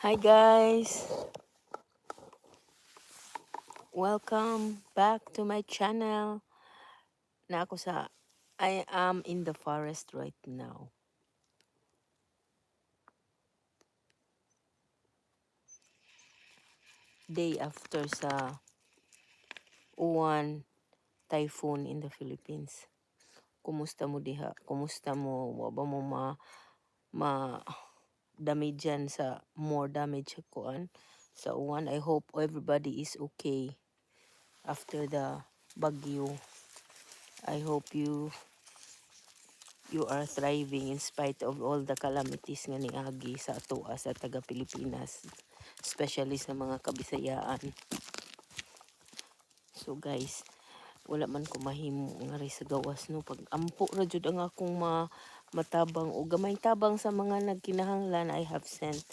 Hi guys! Welcome back to my channel. Na ako sa I am in the forest right now. Day after sa Uwan typhoon in the Philippines. Kumusta mo diha? Kumusta mo? Wa ba mo ma damagean sa more damage sa kuan sa uwan? I hope everybody is okay after the bagyo. I hope you are thriving in spite of all the calamities nga niagi sa atoa sa taga Pilipinas, especially sa mga Kabisayaan. So guys, wala man ko mahimo ngari sa gawas, no? Pag ampo ra jud ang akong matabang o gamay tabang sa mga nagkinahanglan. I have sent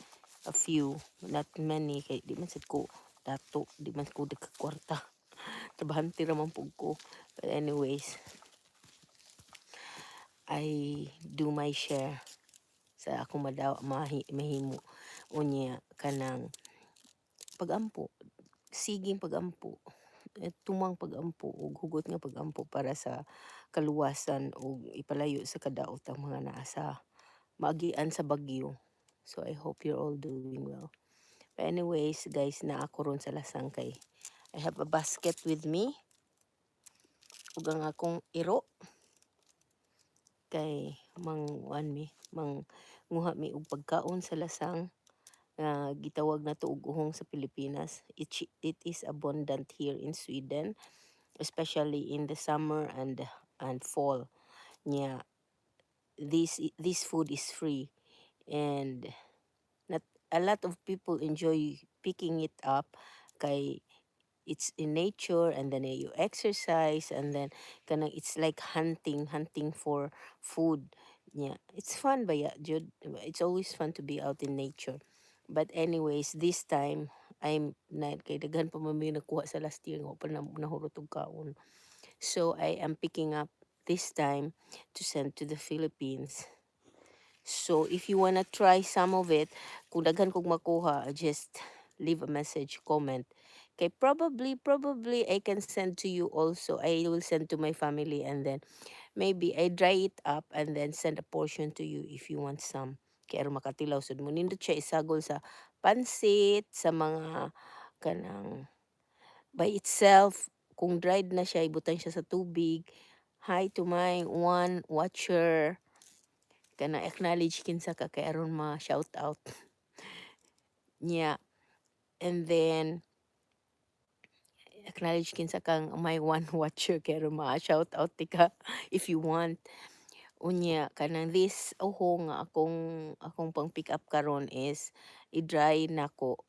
a few, not many, kay di man sad ko dato, di man ko kwarta, trabahante ra man pud ko. But anyways, I do my share sa akong madaw mahimo. Unya kanang pagampo, siging pagampo, eh, tumang pagampo ug hugot nga pagampo para sa kaluwasan ug ipalayo sa kadaot ang mga naa sa maagian sa bagyo. So I hope you're all doing well. But anyways, guys, naa ako ron sa lasang kay I have a basket with me ug ang akong iro kay mang mi mang nguha mi og pagkaon sa lasang nga gitawag nato og uhong sa Pilipinas. It is abundant here in Sweden, especially in the summer and fall. Nya this food is free and not a lot of people enjoy picking it up kay it's in nature, and then you exercise, and then kanang it's like hunting for food. Yeah, it's fun ba ya jud. It's always fun to be out in nature. But anyways, this time I'm not kay daghan pa man mi nakuha sa last year nga wa pa na nahurot og kaon. So I am picking up this time to send to the Philippines. So if you wanna try some of it, kung daghan kog makuha, just leave a message, comment. Okay, probably I can send to you also. I will send to my family and then maybe I dry it up and then send a portion to you if you want some. Kay aron makatilaw sud mo. Nindot siya isagol sa pansit, sa mga kanang by itself. Kung dried na siya, ibutang siya sa tubig. Hi to my one watcher. Kana acknowledge kinsa ka kay aron ma-shout out. Yeah. And then acknowledge kinsa kang my one watcher kay aron ma-shout out tika if you want. Unya kanang this uhong nga akong pang pick up karon is i-dry nako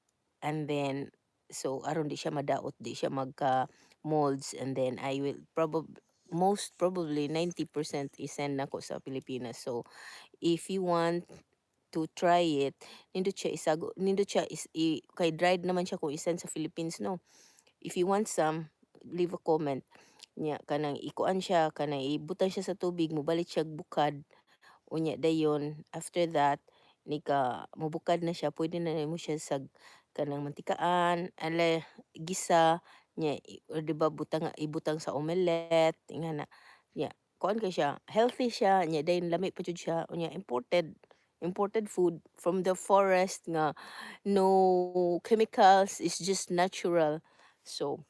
and then so aron di siya madaot, di siya magka molds, and then I will most probably 90% i-send nako sa Pilipinas. So if you want to try it, nindot siya isago, nindot siya is i, kay dried naman siya kung i-send sa Philippines, no? If you want some, leave a comment. Nya kanang ikuan siya, kanang ibutang siya sa tubig, mobalik siya bukad. Unya dayon after that nika mobukad na siya, pwede na nimo siya sa kanang mantikaan, ale gisa nya or di ba butang ibutang sa omelette ingana. Nya kuan kay siya, healthy siya, nya dayon lami pa jud siya. Unya imported food from the forest nga no chemicals, it's just natural. So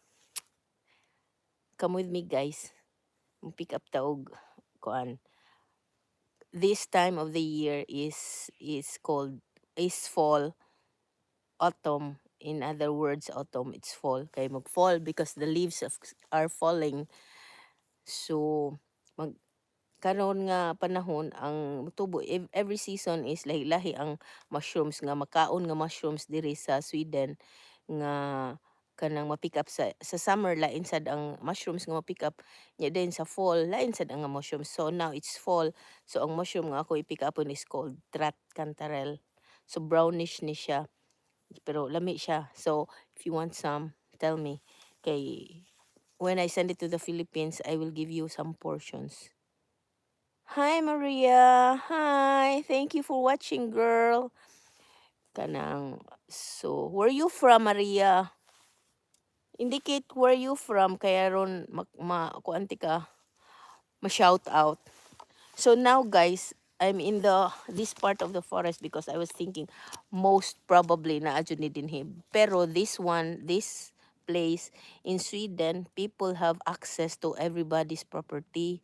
come with me, guys. Mo-pick up ta og kuan. This time of the year is called is fall, autumn. In other words, autumn, it's fall. Kay mag-fall because the leaves are falling. So mag karon nga panahon ang tubo, every season is lahi-lahi ang mushrooms nga makaon nga mushrooms diri sa Sweden nga kanang ma-pick up sa summer. Lain sad ang mushrooms nga ma-pick up nya, then sa fall lain sad ang mushrooms. So now it's fall, so ang mushroom nga ako i-pick upon is called trattkantarell. So brownish ni siya pero lami siya. So if you want some, tell me kay when I send it to the Philippines, I will give you some portions. Hi Maria, hi, thank you for watching, girl. Kanang, so where you from, Maria? Indicate where you from kaya ron ma kuan ka, ma-shout out. So now, guys, I'm in the this part of the forest because I was thinking most probably naa jud ni dinhi. Pero this one, this place in Sweden, people have access to everybody's property,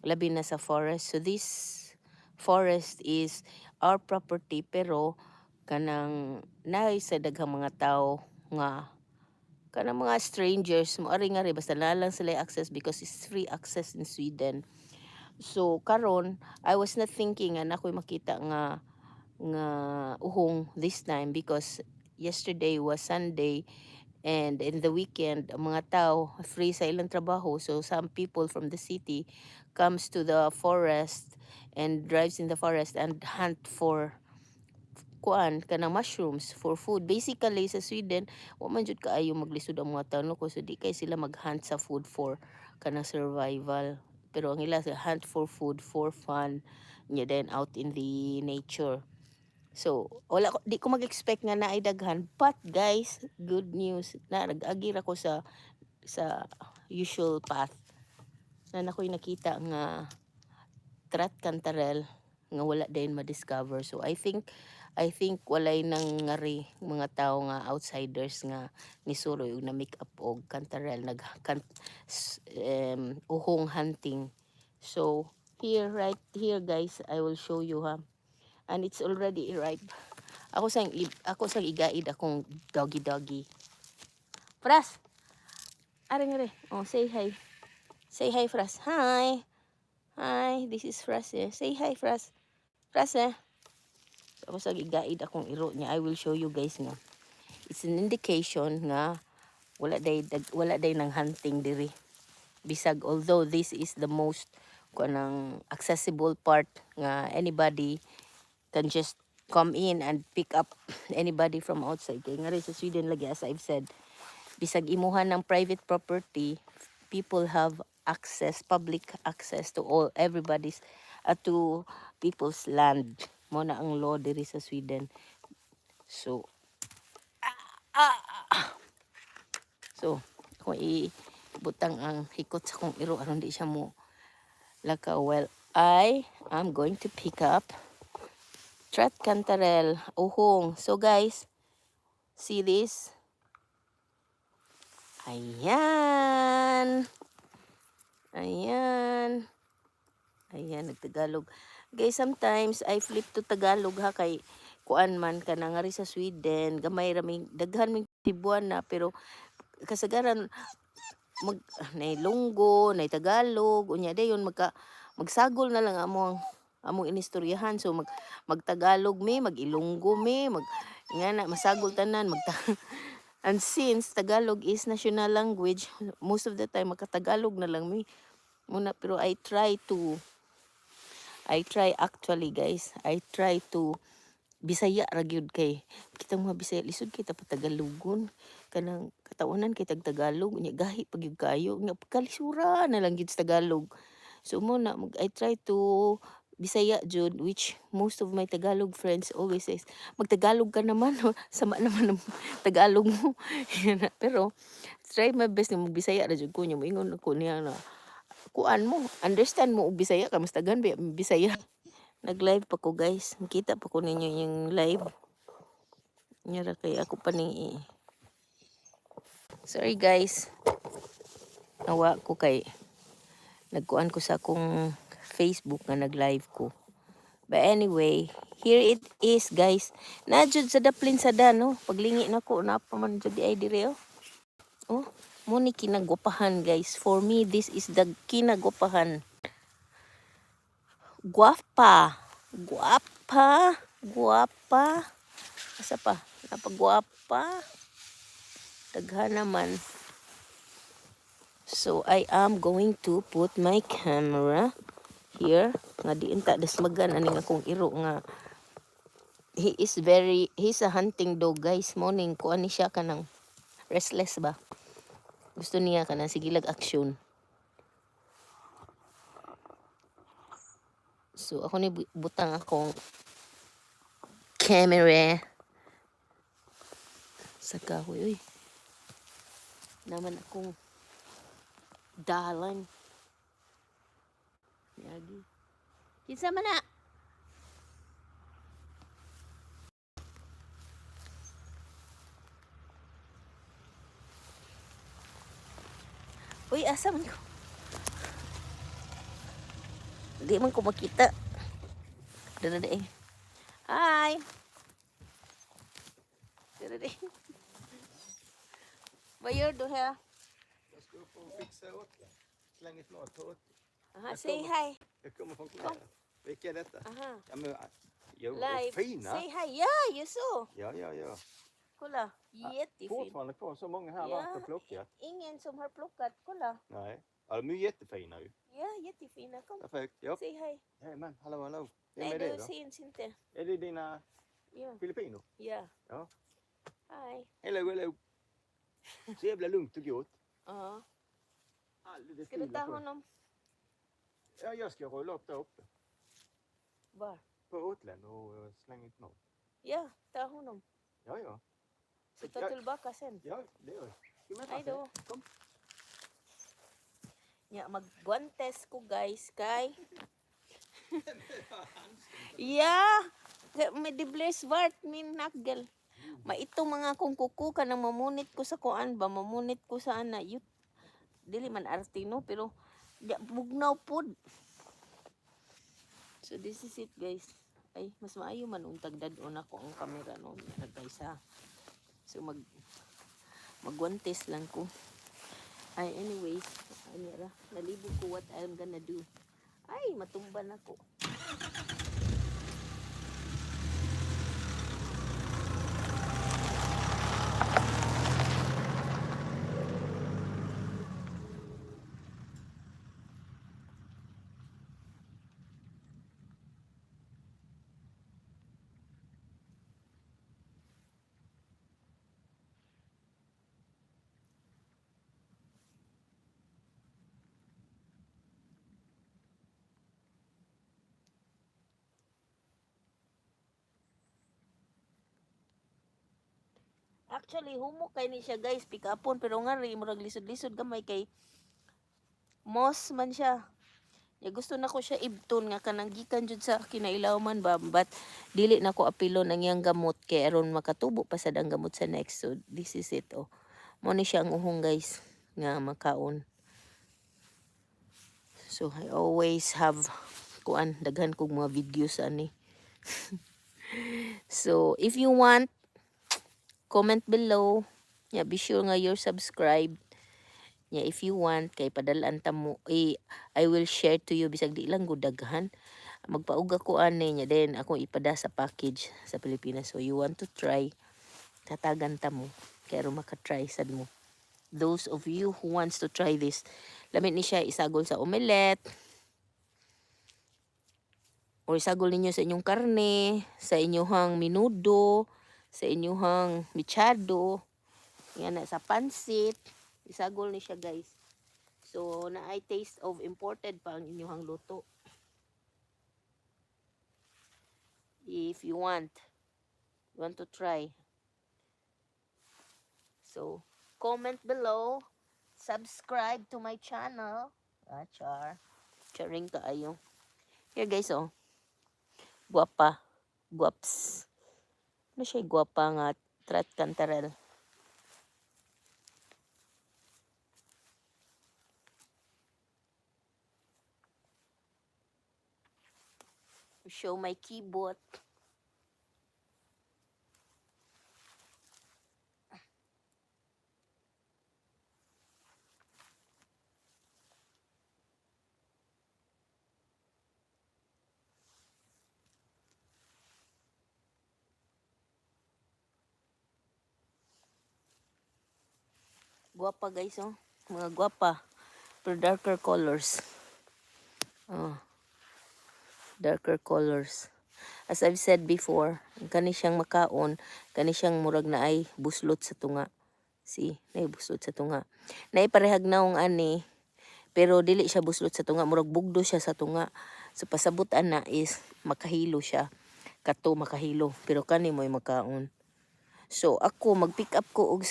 labi na sa forest. So this forest is our property, pero kanang naay sa daghang mga tao nga kanang mga strangers mo ari ngari, basta na lang sila access because it's free access in Sweden. So karon, I was not thinking nga naa ko'y makita nga uhong this time because yesterday was Sunday and in the weekend ang mga tao free sa ilang trabaho, so some people from the city comes to the forest and drives in the forest and hunt for kuan, kanang mushrooms for food. Basically, sa Sweden, wa man jud kaayo maglisod ang mga tao, no, so di kay sila maghunt sa food for kanang survival, pero ang ila hunt for food for fun nya, then out in the nature. So wala ko, di ko mag-expect nga naay daghan, but guys, good news na nag-agi ra ko sa usual path na nakoy nakita nga trattkantarell nga wala din ma-discover. So I think walay nang ngari mga tao nga outsiders nga nisuroy ug na make up og kantarell, nag kan, uhong hunting. So here, right here, guys, I will show you ha. And it's already ripe. Ako sang igaid akong doggy doggy. Fras. Ari ngari. Oh, say hi. Say hi, Fras. Hi. Hi, this is Fras eh. Say hi, Fras. Fras eh. So, ako sa igaid akong iro niya. I will show you guys nga. It's an indication nga wala day nang hunting diri. Bisag although this is the most kanang accessible part nga anybody can just come in and pick up, anybody from outside. Kay nga rin sa Sweden lagi, as I've said, bisag imuha ng private property, people have access, public access to all everybody's to people's land. Mo na ang law diri sa Sweden. So kung ibutang ang hikot sa kong iro aron di siya mo lakaw. Well, I am going to pick up trattkantarell, uhong. So guys, see this? Ayan. Ayan. Ayan, nagtagalog. Guys, sometimes I flip to Tagalog ha, kay kuan man ka na nga rin sa Sweden, gamay ra may daghan may Cebuana, pero kasagaran mag nay Ilonggo, nay Tagalog, unya dayon magsagol na lang among among inistoryahan. So magtagalog mi, mag-Ilonggo mi, mag nga na masagol tanan magta. And since Tagalog is national language, most of the time magkatagalog na lang mi. Muna, pero I try actually, guys. I try to Bisaya ra gyud kay kitang mga Bisaya lisod kita patagalogon, kanang katawanan kay tag Tagalog, unya gahi pa gyud kaayo nga pagkalisura na lang gyud sa Tagalog. So mo na mag I try to Bisaya jud, which most of my Tagalog friends always says, "Magtagalog ka naman, sama naman ang Tagalog mo." Pero try my best nga magbisaya ra jud ko, nya moingon ako niya na kuan mo, understand mo og Bisaya ka, mas daghan ba Bisaya. Nag-live pa ko, guys, makita pa ko ninyo yung live. Nya ra kay ako pa ning Sorry, guys. Nawa ko kay nagkuan ko sa akong Facebook nga nag-live ko. But anyway, here it is, guys. Na jud sa daplin sa no. Paglingi nako na pa man jud ay dire oh. Oh, mo ni kinagwapahan, guys. For me, this is the kinagwapahan. Guwapa. Guwapa. Guwapa. Asa pa? Napagwapa. Daghan naman. So, I am going to put my camera here. Nga diin ta dasmagan aning akong iro nga he's a hunting dog, guys. Morning ko ani siya kanang restless ba. Gusto niya kanang sige lag action. So ako ni butang akong camera. Sa kahoy, uy. Naman akong dalan. Yagi. Kinsa man na? Uy, asa man ko? Di man ko makita. Dara eh. Hi. Dara eh. Vad gör du här? Jag ska upp och fixa åtla. Släng ett mat på åtla. Aha, Jag säg kommer. hi. Jag kommer från Korea. Vilka är detta? Aha. Ja, men, jo, och Live. fina. Säg hi. Ja, ju så. Ja, ja, ja. Kolla. Jättefin. Fortfarande kvar så många här Ja. varit och plockat. Ingen som har plockat. Kolla. Nej. Ja, de är ju jättefina ju. Ja, jättefina. Kom. Perfekt. Ja. Säg hej. Jajamän, hallå, hallå. Vem Nej, är det du då? syns inte. Är det dina Ja. filippiner? Ja. Ja. Hej. Hello, hello. Så jävla lugnt och gott. Ja. Alldeles Ska du stilla ta sjö. Honom? Ja, jag ska rulla upp där uppe. Var? På åtlen och slänga ut mat. Ja, ta honom. Ja, ja. Så ta Ja. Tillbaka sen. Ja, det gör jag. Ska vi Hej då. Kom. Nya, magguantes ko, guys, kay. Ja, may det blir svart min nagel. Maito mga akong kuko kanang mamunit ko sa kuan ba, mamunit ko sa ana. Yut, dili man arte no, pero ya, bugnaw pod. So this is it, guys. Ay, mas maayo man untag dad-on ako ang kamera no, na, guys, ha. So magguantes lang ko. Ay, anyways, ano ra, nalibog ko what I'm gonna do. Ay, matumba na ko. Actually, humok kay ni siya, guys, pikapon, pero nga ri murag lisod-lisod gamay kay moss man siya. Ya, gusto na ko siya ibton nga kanang gikan jud sa kinailawman ba, but dili na ko apilon ang iyang gamot kay aron makatubo pa sad ang gamot sa next. So this is it, oh. Mo ni siya ang uhong, guys, nga makaon. So I always have kuan, daghan kog mga videos ani. So if you want, comment below. Yeah, be sure nga you're subscribed. Yeah, if you want kay padalaan ta mo eh, I will share to you bisag di lang gud daghan. Magpauga ko ani niya, then ako ipada sa package sa Pilipinas. So you want to try, tatagan ta mo kay aron maka-try sad mo. Those of you who wants to try this, lami ni siya isagol sa omelette or isagol ninyo sa inyong karne, sa inyong menudo, sa inyong mechado, yan na, sa pansit, isagol ni siya, guys. So, naay taste of imported pa ang inyong luto. If you want to try. So, comment below, subscribe to my channel. Ah, char. Charing kaayo. Here, guys, oh. Guwapa. Guaps. Ano siya, guwapa nga trattkantarell. Show my keyboard. Guwapa, guys, oh. Mga guwapa. Pero darker colors. Oh. Darker colors. As I've said before, kani siyang makaon, kani siyang murag na ay buslot sa tunga. See, naay buslot sa tunga. Naay parehag naong ani, pero dili siya buslot sa tunga, murag bugdo siya sa tunga. So pasabot ana is makahilo siya. Kato makahilo, pero kani mo'y makaon. So ako mag-pick up ko og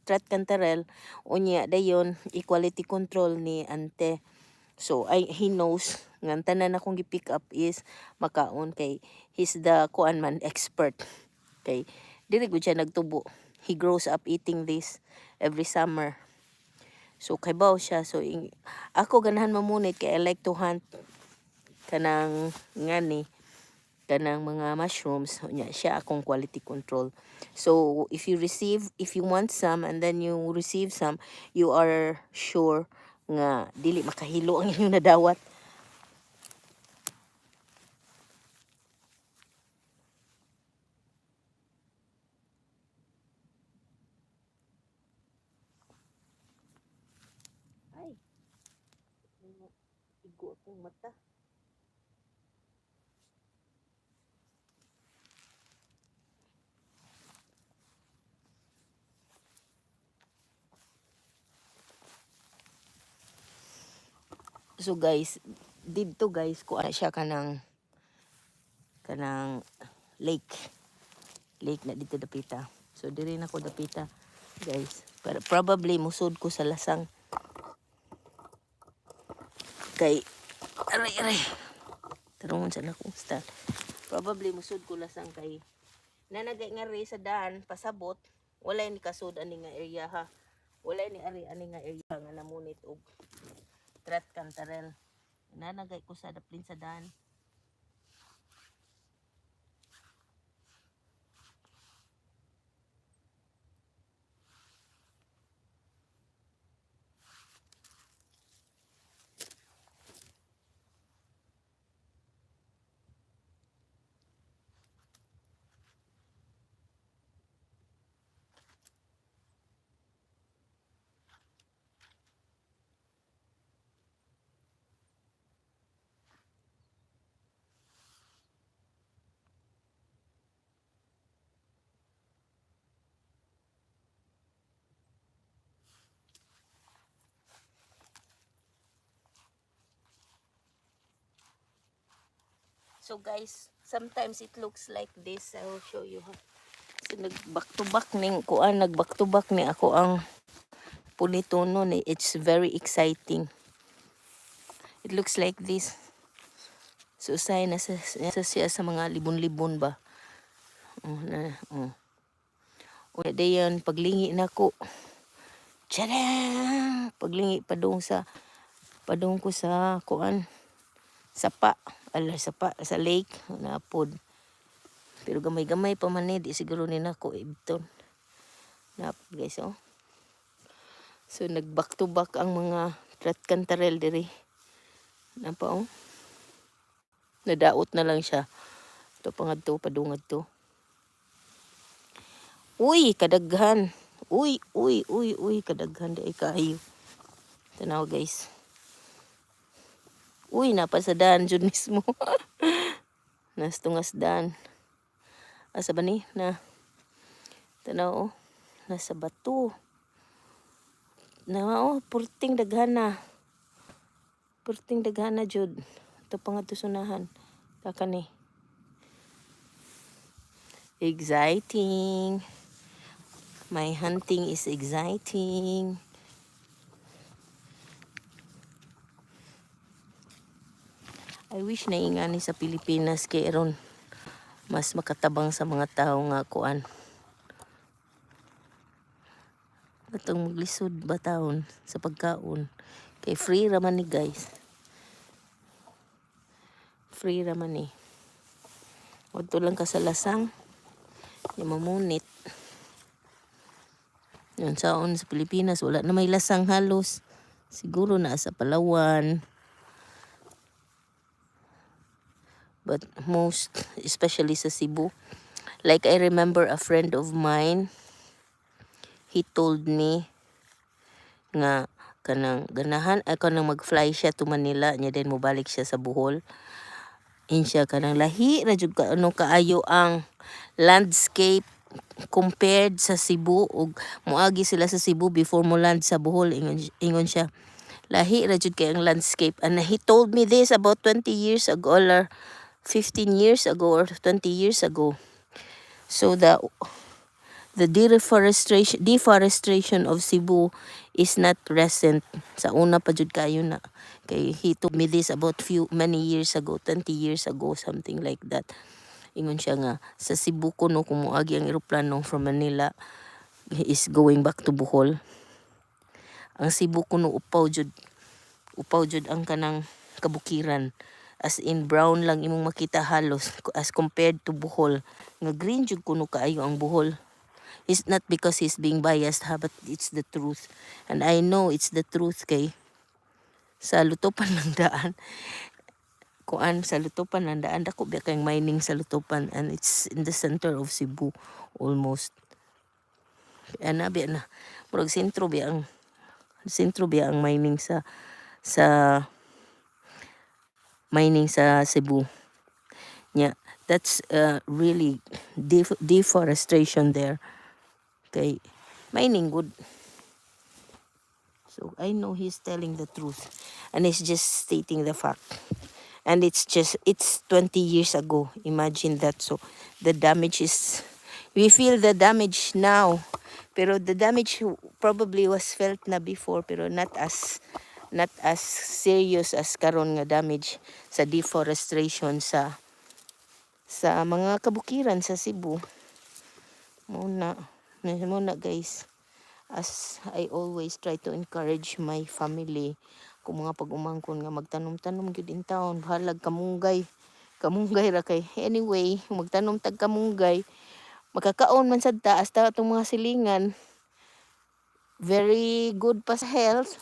Trattkantarell, unya dayon i-quality control ni ante. So I he knows nga ang tanan akong gi-pick up is makaon kay he's the kuan man expert. Kay diri gud siya nagtubo. He grows up eating this every summer. So kaybaw siya. So ako ganahan mamunit kay I like to hunt kanang ngani, kanang mga mushrooms. Unya siya akong quality control. So if you want some and then you receive some, you are sure nga dili makahilo ang inyong nadawat. Ay, igo akong mata. So guys, didto guys ko siya kanang lake. Lake na dito dapita. So diri na ko dapita, guys. Pero probably musud ko sa lasang kay aray aray. Tarungon sa akong style. Probably musud ko lasang kay nanagay nga ri sa daan pasabot, wala ni kasud ani nga area ha. Wala ni ari ani nga area nga namunit og Trattkantarell. Nanagay ko sa daplin sa daan. So guys, sometimes it looks like this. I will show you ha. So nag back to back ning kuan, nag back to back ni ako ang punitono ni. It's very exciting. It looks like this. So usay nasa siya sa mga libon-libon ba. Oh, na, oh. O dayon paglingi nako. Tada! Paglingi padung ko sa kuan, sapa, ala, sapa sa lake napod. Pero gamay-gamay pa man ni, di siguro ni nako ibton. Napod guys, oh. So nag back to back ang mga Trattkantarell diri. Napa oh. Nadaot na lang siya. Ito pa ngadto, padungad to. Uy, kadaghan. Uy, uy, uy, uy, kadaghan di ay kaayo. Tanaw guys. Uy, napasadaan jud mismo. Nastungas daan. Asa ba ni? Na. Tanaw oh. Nasa bato. Na oh, purting daghan na. Purting daghan na jud. Ito pa nga to sunahan. Kaka ni. Exciting. My hunting is exciting. I wish na ingani sa Pilipinas kay aron mas makatabang sa mga tao nga kuan. Katong maglisod ba taon sa pagkaon. Kay free raman ni guys. Free raman ni. Wadto lang ka sa lasang. Di mamunit. Yun saon sa Pilipinas wala na may lasang halos. Siguro naa sa Palawan. But most especially sa Cebu. Like I remember a friend of mine, he told me nga kanang ganahan ay kanang mag-fly siya to Manila nya then mobalik siya sa Bohol. In siya kanang lahi ra jud ka ano kaayo ang landscape compared sa Cebu ug moagi sila sa Cebu before mo land sa Bohol. Ingon siya lahi ra jud kay ang landscape, and he told me this about 20 years ago or 15 years ago or 20 years ago. So the The deforestation of Cebu is not recent. Sa una pa jud kayo na. Kay he told me this about few many years ago, 20 years ago, something like that. Ingon siya nga sa Cebu kuno kung moagi ang eroplano from Manila, he is going back to Bohol. Ang Cebu kuno upaw jud ang kanang kabukiran. As in brown lang imong makita halos as compared to Bohol. Nga green jud kuno kaayo ang Bohol. It's not because he's being biased ha, but it's the truth. And I know it's the truth kay sa Lutopan lang daan. Kuan sa Lutopan lang daan. Dako ba kayong mining sa Lutopan and it's in the center of Cebu almost. Ana biya na. Murag sentro biya ang mining sa Cebu. Yeah, that's really deforestation there. Kay mining good. So I know he's telling the truth and he's just stating the fact. And it's 20 years ago. Imagine that. So the damage is we feel the damage now. Pero the damage probably was felt na before pero not as serious as karon nga damage sa deforestation sa mga kabukiran sa Cebu. Mao na, mao na, guys. As I always try to encourage my family kung mga pag-umangkon nga magtanom-tanom gyud in town, bahalag kamunggay. Kamunggay ra kay anyway, magtanom tag kamunggay, makakaon man sad ta hasta atong mga silingan. Very good pa sa health,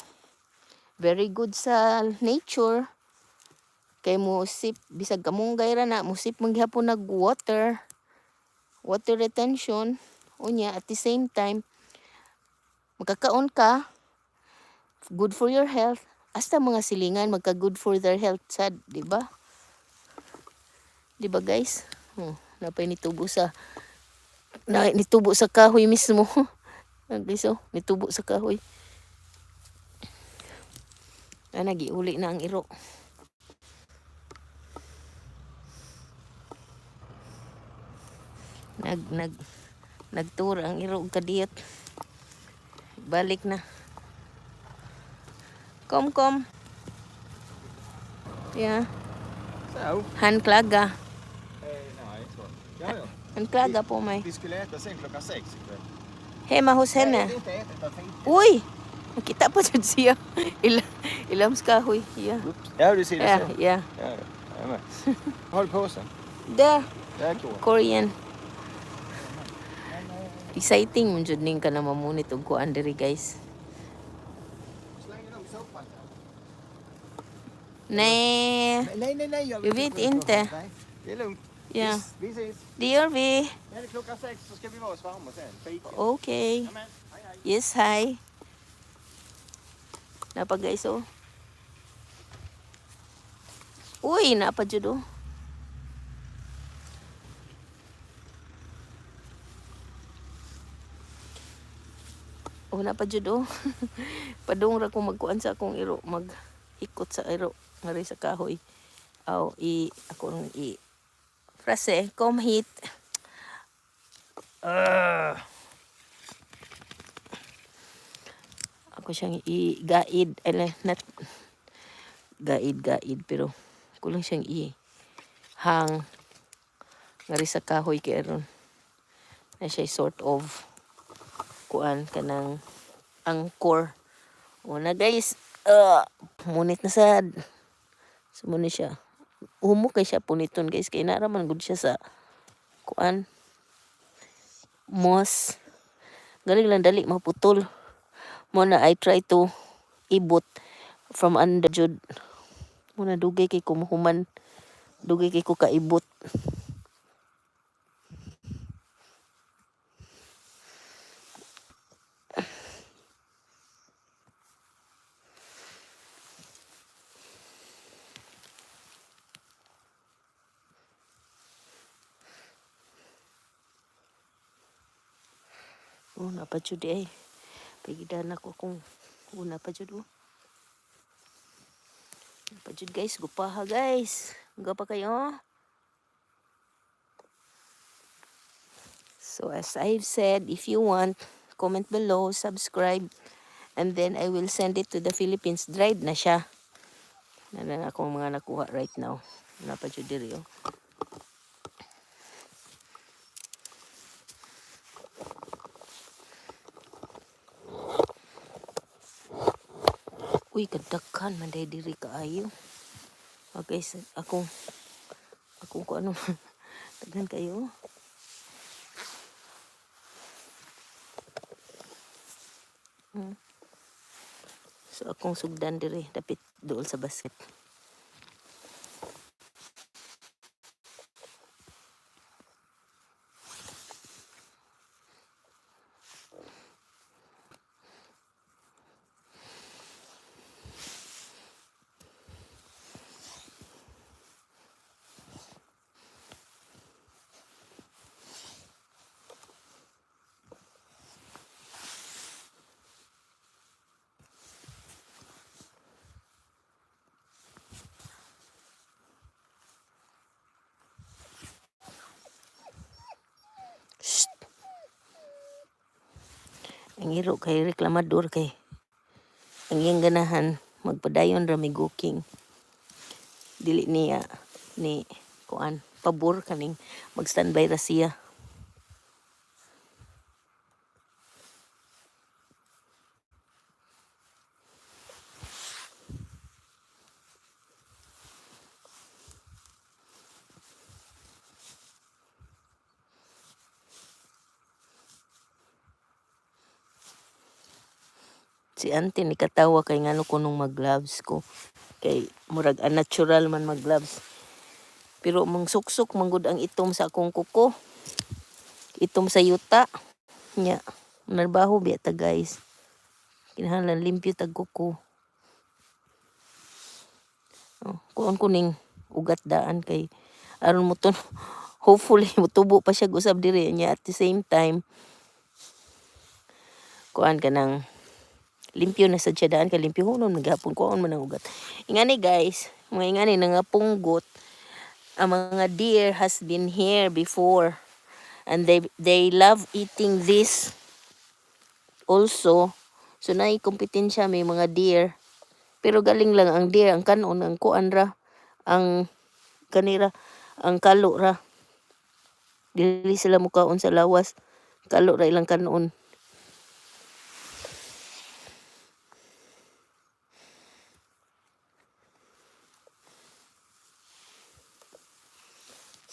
very good sa nature. Kay mo sip bisag kamunggay ra na, mo sip man gihapon nag water, water retention. Unya at the same time makakaon ka, good for your health. Hasta mga silingan magka good for their health sad, di ba? Di ba, guys? Oh, napay nitubo sa kahoy mismo. Ah, guys, oh, nitubo sa kahoy. Ah, nagiuli na ang iro. Nag nag nagtour ang iro og kadiyot. Balik na. Kom, kom. Ja, Så. Han klaga. Nej, så. Ja, ja. Han klaga på mig. Vi skulle äta sen klockan 6 ikväll. Hemma hos henne. Nej, inte äta utan fika. Uy! Nakita pa jud siya. Ilams kahoy. Ja. Oops. Ja, du ser det Ja, så. Ja. Ja, ja. Jag med. Har du påsen? Där, Där går. Korean. Exciting man jud ning kana mamunit og kuan diri, guys. Slänger de soppan? Nej, Nej, nej, nej. Jag Jag vet inte. Nej, det är lugnt. Ja. Vi ses. Det gör vi. När det är klockan 6 så ska vi vara hos farmor sen. Fika. Okej. Amen. Hej, hej. Yes, hi. Napa, guys, oh. Uy, napa jud oh. Oh, napa jud oh. Padung ra ko magkuan sa akong iro, maghikot sa iro ngari sa kahoy. Aw, i ako nang i Frase, kom hit. Ah. Ako siyang i-guide, ele, not guide, guide, pero kulang siyang i-hang ngari sa kahoy kay aron na siya sort of kuan kanang anchor. Una, guys, munit na sad. So muna siya. Humo kay siya puniton, guys, kay nara man gud siya sa kuan moss. Galing lang dali maputol. Mo na I try to ibot from under jud. Mo na dugay kay kumuhuman. Dugay kay ko kaibot. Oh, napa jud eh. Pagidan ako kung una pa jud oh. Pa jud, guys, gupaha, guys. Gapa kayo. So as I've said, if you want, comment below, subscribe, and then I will send it to the Philippines. Dried na siya. Na na akong mga nakuha right now. Naa pa jud diri oh. Uy, kadaghan man diay diri kaayo. Okay, sa akong kuan ano, daghan kayo. So akong sugdan diri dapit duol sa basket. Shh. Ang iro kay reklamador kay ang iyang ganahan magpadayon ra mi walking. Dili niya ni kuan pabor kaning mag standby ra siya. Si auntie ni katawa kay ngano kunong mag-gloves ko kay murag unnatural man mag-gloves. Pero mong suksok manggod ang itom sa akong kuko. Itom sa yuta. Nya, narbaho biya ta, guys. Kinahanglan limpyo tag kuko. Oh, kuon ko ning ugat daan kay aron mo tun hopefully motubo pa siya usab diri nya. At the same time, kuan kanang limpyo na sad siya daan kay limpyo hunon maghapon kuon man ang ugat. Ingani guys, mga ingani nga punggot, ang mga deer has been here before and they love eating this also. So naay kompetensya may mga deer. Pero galing lang ang deer ang kanon ang kuan ra, ang kanira ang kalo ra. Dili sila mukaon sa lawas. Kalo ra ilang kanon.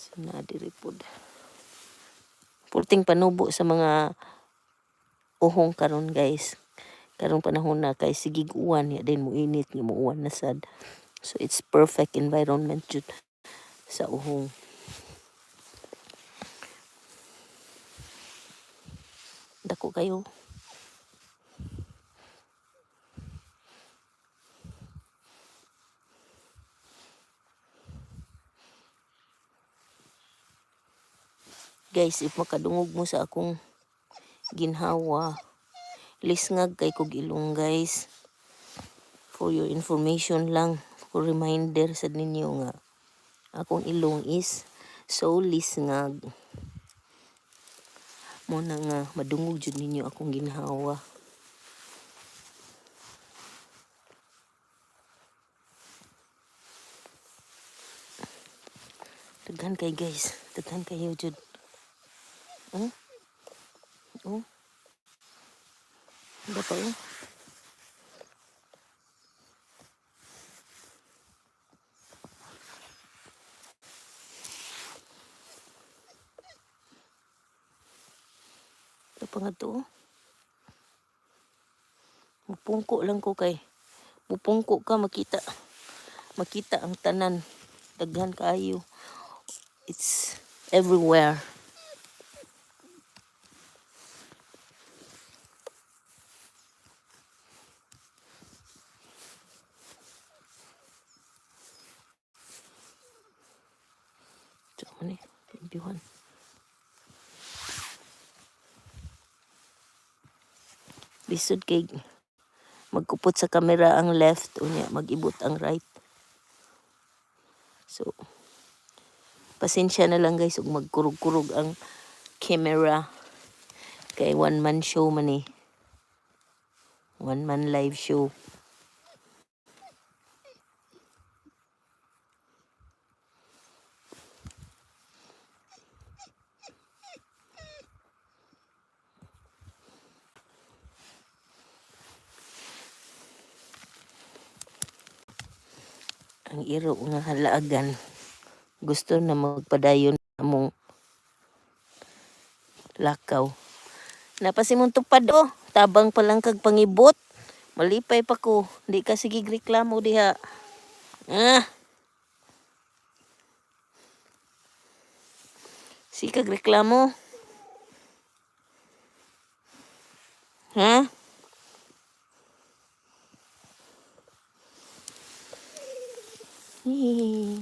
So naa diri pod. Pulting panubo sa mga uhong karon, guys. Karong panahon na kay sigig uwan ya din mo init nga mo-uwan na sad. So it's perfect environment jud sa uhong. Dako kayo. Guys, if makadungog mo sa akong ginhawa, lisngag kay kog ilong, guys. For your information lang, for reminder sad ninyo nga akong ilong is so lisngag. Mo na nga madungog jud ninyo akong ginhawa. Daghan kay, guys, daghan kayo jud. Oh. Oh. Ba pa oh. Ito pa nga to oh. Mupungko lang ko kay mupungko ka makita makita ang tanan, daghan kaayo. It's everywhere. So ni limpyuhan. Lisod kay magkupot sa kamera ang left unya mag-ibot ang right. So pasensya na lang, guys, ug magkurog-kurog ang Camera. Kay one man show man eh. One man live show. Ang iro nga halaagan. Gusto na magpadayon among lakaw. Napasimong tupad oh. Tabang pa lang kag pangibot. Malipay pa ko. Di ka sige reklamo diha. Ah. Sikag reklamo. Ha? Hehehe.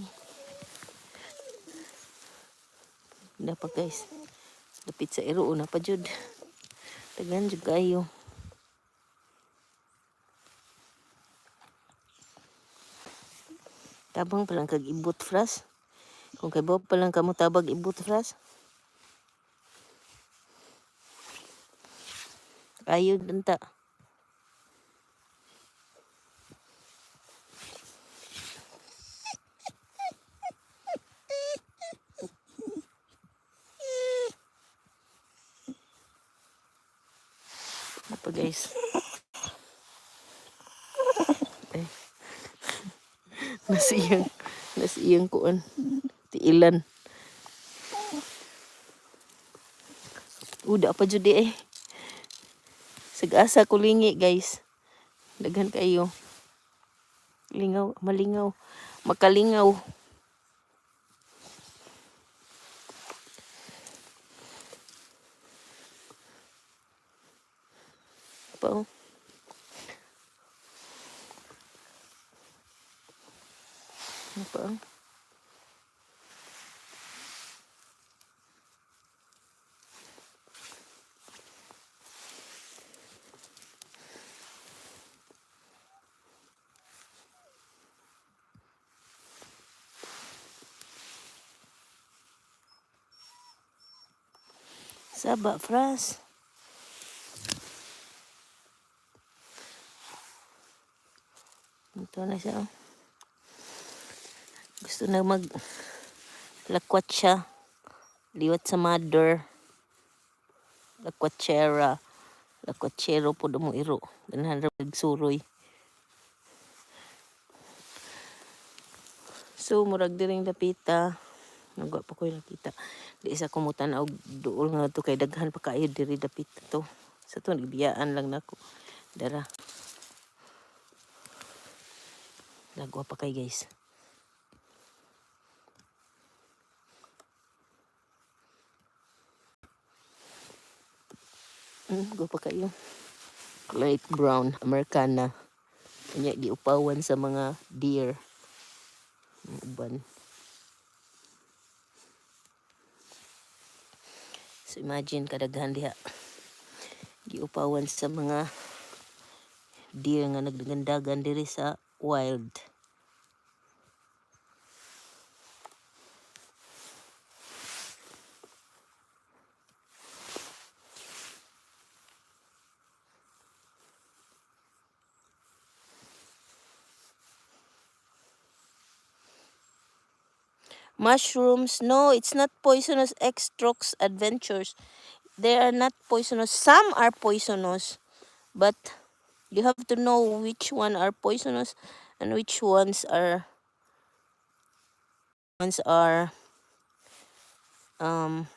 Dapat, guys. Dapit sa iro na pa jud. Daghan jud kayo. Tabang pa lang kag ibot, Fras. Kung kay pa lang kamo tabag ibot, Fras. Ayo unta. Ano pa, guys? Eh. Nasa iyang kuan. Tiilan. Uda pa jud eh. Sig-asa ko lingi, guys. Daghan kayo. Lingaw, malingaw. Makalingaw. Pa oh. Ano pa oh. Saba, Fras. Ito na siya, oh. Gusto na mag lakwat siya. Liwat sa mother. Lakwatsera. Lakwatsero po mo iro. Ganahan ra magsuroy. So, murag diring dapita. Nagwa pa ko yung nakita. Di isa ko mutan-aw duol nga to kay daghan pa kaayo diri dapita to. Sa to nagbiyaan lang nako. Dara. Nagwa pa kay, guys. Gwa pa kayo. Light brown, Americana. Kanya giupawan sa mga deer. Ang uban. So imagine kadaghan diha. Giupawan sa mga deer nga nagdagandagan diri sa wild. Mushrooms, no, it's not poisonous. Extrox Adventures. They are not poisonous. Some are poisonous, but you have to know which one are poisonous and which ones are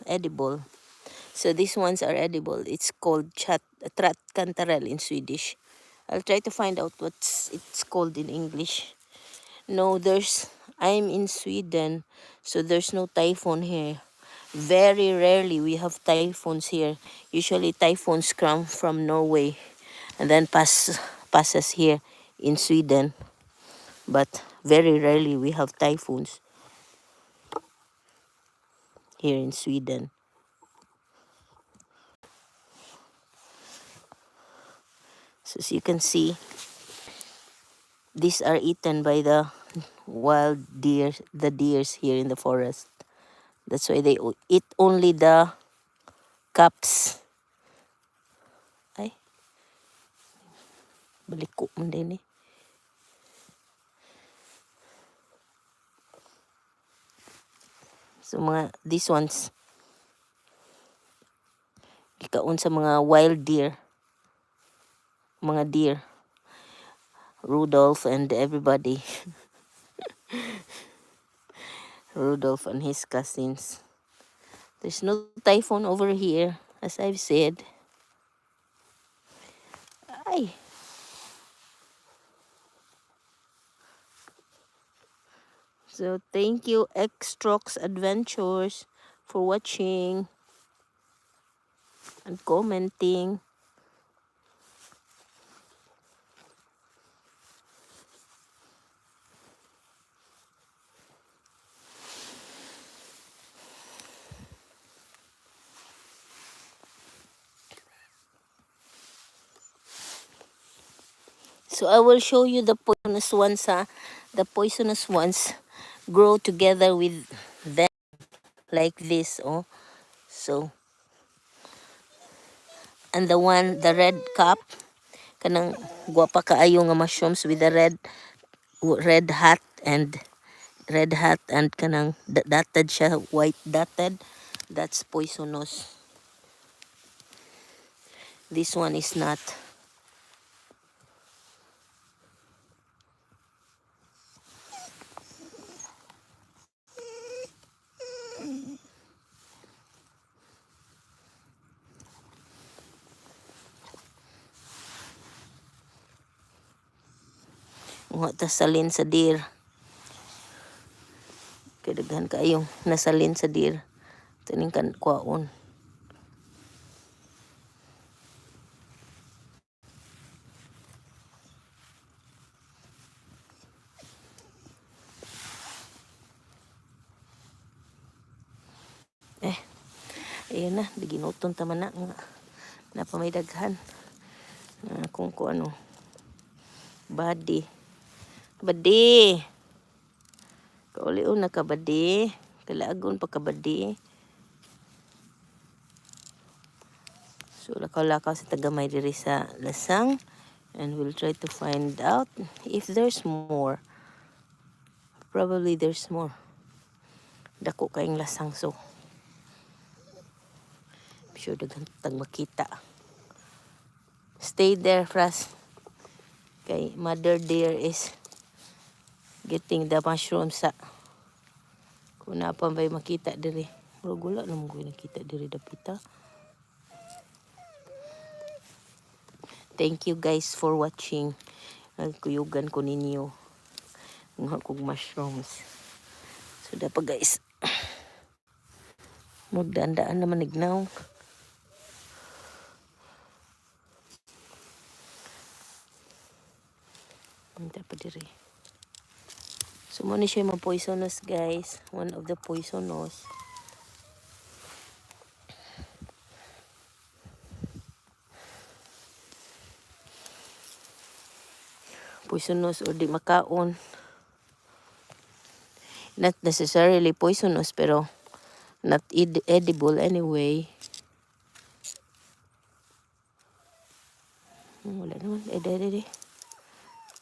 edible. So these ones are edible. It's called chat trattkantarell in Swedish. I'll try to find out what's it's called in English. No, there's I'm in Sweden, so there's no typhoon here. Very rarely we have typhoons here. Usually typhoons come from Norway and then passes here in Sweden. But very rarely we have typhoons here in Sweden. So as you can see, these are eaten by the wild deer, the deers here in the forest. That's why they eat only the Caps. Ay. Baliko man din eh. So mga these ones gikaon sa mga wild deer. Mga deer. Rudolph and everybody. Rudolph and his cousins. There's no typhoon over here, as I've said. Ay. So thank you, Xtrox Adventures, for watching and commenting. So I will show you the poisonous ones, ha? The poisonous ones grow together with them like this, oh. So, and the one, the red cap, kanang guwapa kaayo nga mushrooms with the red red hat and red hat and kanang dotted siya, white dotted. That's poisonous. This one is not. Nga ta salin sa deer. Kay daghan kaayong nasalin sa deer. Tining kan kuwaon. Eh, ayun na, ginuton ta man na nga napa may daghan. Na kung ko ano. Body. Body. Kaulion na ka, body. Kalaagon pa ka, body. So lakaw-lakaw sa tagamay diri sa lasang and we'll try to find out if there's more. Probably there's more. Dako kayong lasang, so I'm sure daghan tag makita. Stay there, Fras. Kay mother deer is getting the mushrooms sa kung naa pa ba'y makita diri. Murag wala naman ko nakita diri dapita. Thank you guys for watching. Nagkuyugan ko ninyo. Nga kog mushrooms. So dapat, guys. Magdaan-daan naman ignaw. Dapat diri. So mo ni siya mga poisonous, guys. One of the poisonous. Poisonous or di makaon. Not necessarily poisonous, pero not edible anyway. Wala naman. Eh, de, de, de.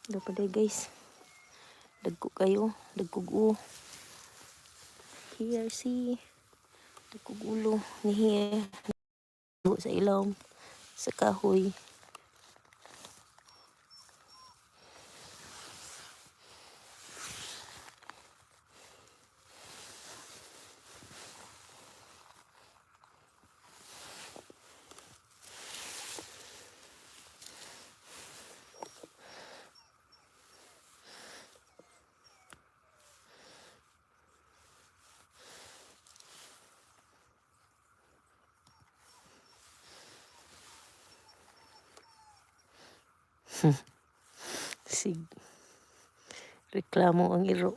Dapat day, guys. Dagko kayo. Dagkog ulo. Here, see. Dagkog ulo. Ni here. Sa ilawom. Sa kahoy. Sig. Reklamo ang iro.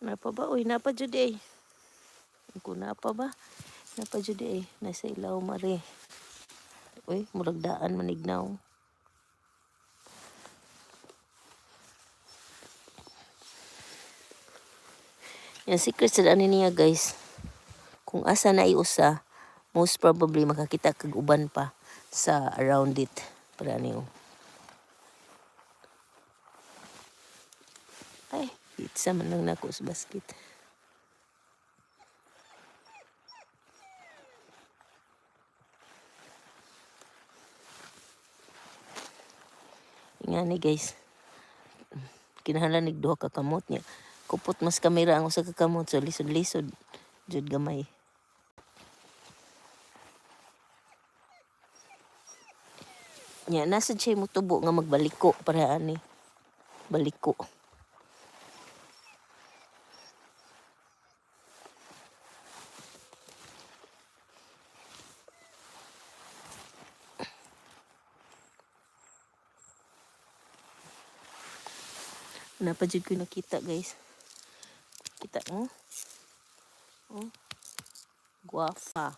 Napa ba? Uy, napa jud eh. Kung naa pa ba? Naa pa jud eh. Nasa ilaw mare. Uy, murag daan manignaw. Yan secret sa ani niya, guys. Kung asa na iusa, most probably makakita kag uban pa sa around it. Para niyo. Ay, pizza man lang nako sa basket. Ingani, guys. Kinahanglan nig duha ka kamot niya. Kupot mas kamera ang usa ka kamot, so lisod-lisod jud gamay. Nya nasa siya mo tubo nga magbaliko para ani. Baliko. Naa pa jud ko nakita, guys. Kita mo? Oh. Guava.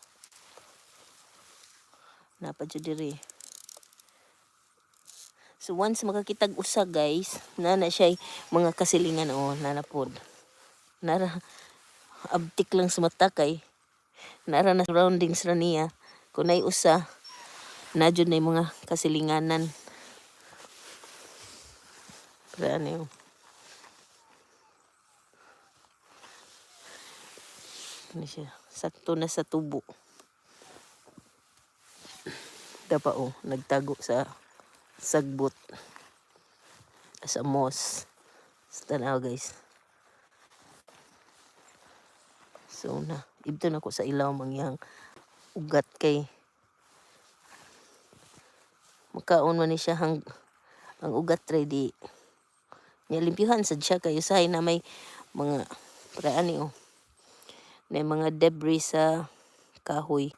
Naa pa jud diri. So once makakitag usa, guys, na na siya mga kasilingan, oh, naa na pod. Nara abtik lang sa mata kay nara na surroundings ra niya. Kung nay usa, na jud na mga kasilinganan. Pero ano yun? Ano siya? Sakto na sa tubo. Dapa oh, nagtago sa sagbot. Sa moss. Sa tanaw, guys. So na, ibto na ko sa ilaw mangyang ugat kay makaon man ni siya hang ang ugat ready. Nya limpyuhan sad siya kay usahay na may mga para ani oh. Na mga debris sa kahoy.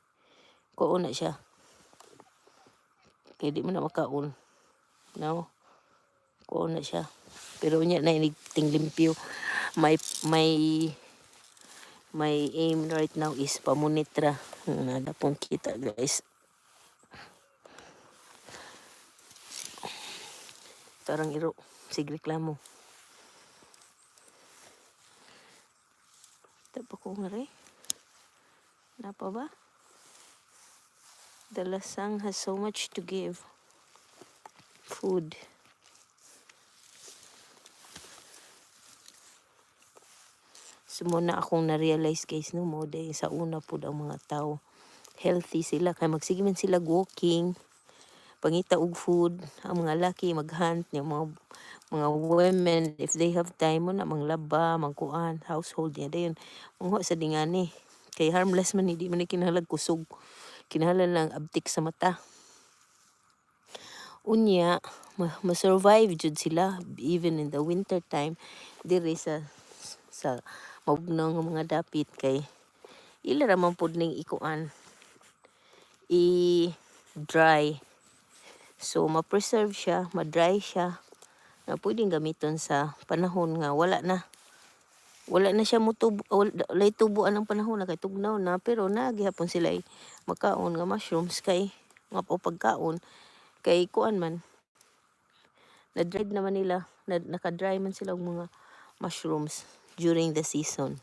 Kuon na siya. Kay di mo na makaon. No? Kuon na siya. Pero unya na inig tinglimpyo. My aim right now is pamunitra. Nada pong kita, guys. Tarang iro. Sig reklamo. Kita pa ko nga rin. Naa pa ba? The lasang has so much to give. Food. So mao na akong na-realize, guys, no, mo dahil sa una pud ang mga tao healthy sila kay magsige man sila walking, pangita og food, ang mga laki maghunt, yung mga women, if they have time mo na manglaba, magkuan, household niya dayon manghuwa sa dingani kay harmless man ni, di man ni kinahanglan kusog, kinahanglan lang abtik sa mata. Unya ma-survive jud sila even in the winter time diri sa mabugnaw nga mga dapit kay ila ra man pud ning ikuan, i-dry. So ma-preserve siya, ma-dry siya na pwedeng gamiton sa panahon nga wala na siya motubo, walay tubo anang panahon na kay tugnaw na, pero naa gihapon sila makaon nga mushrooms kay nga o pagkaon kay kuan man, na-dried naman nila na, naka-dry man sila og mga mushrooms during the season.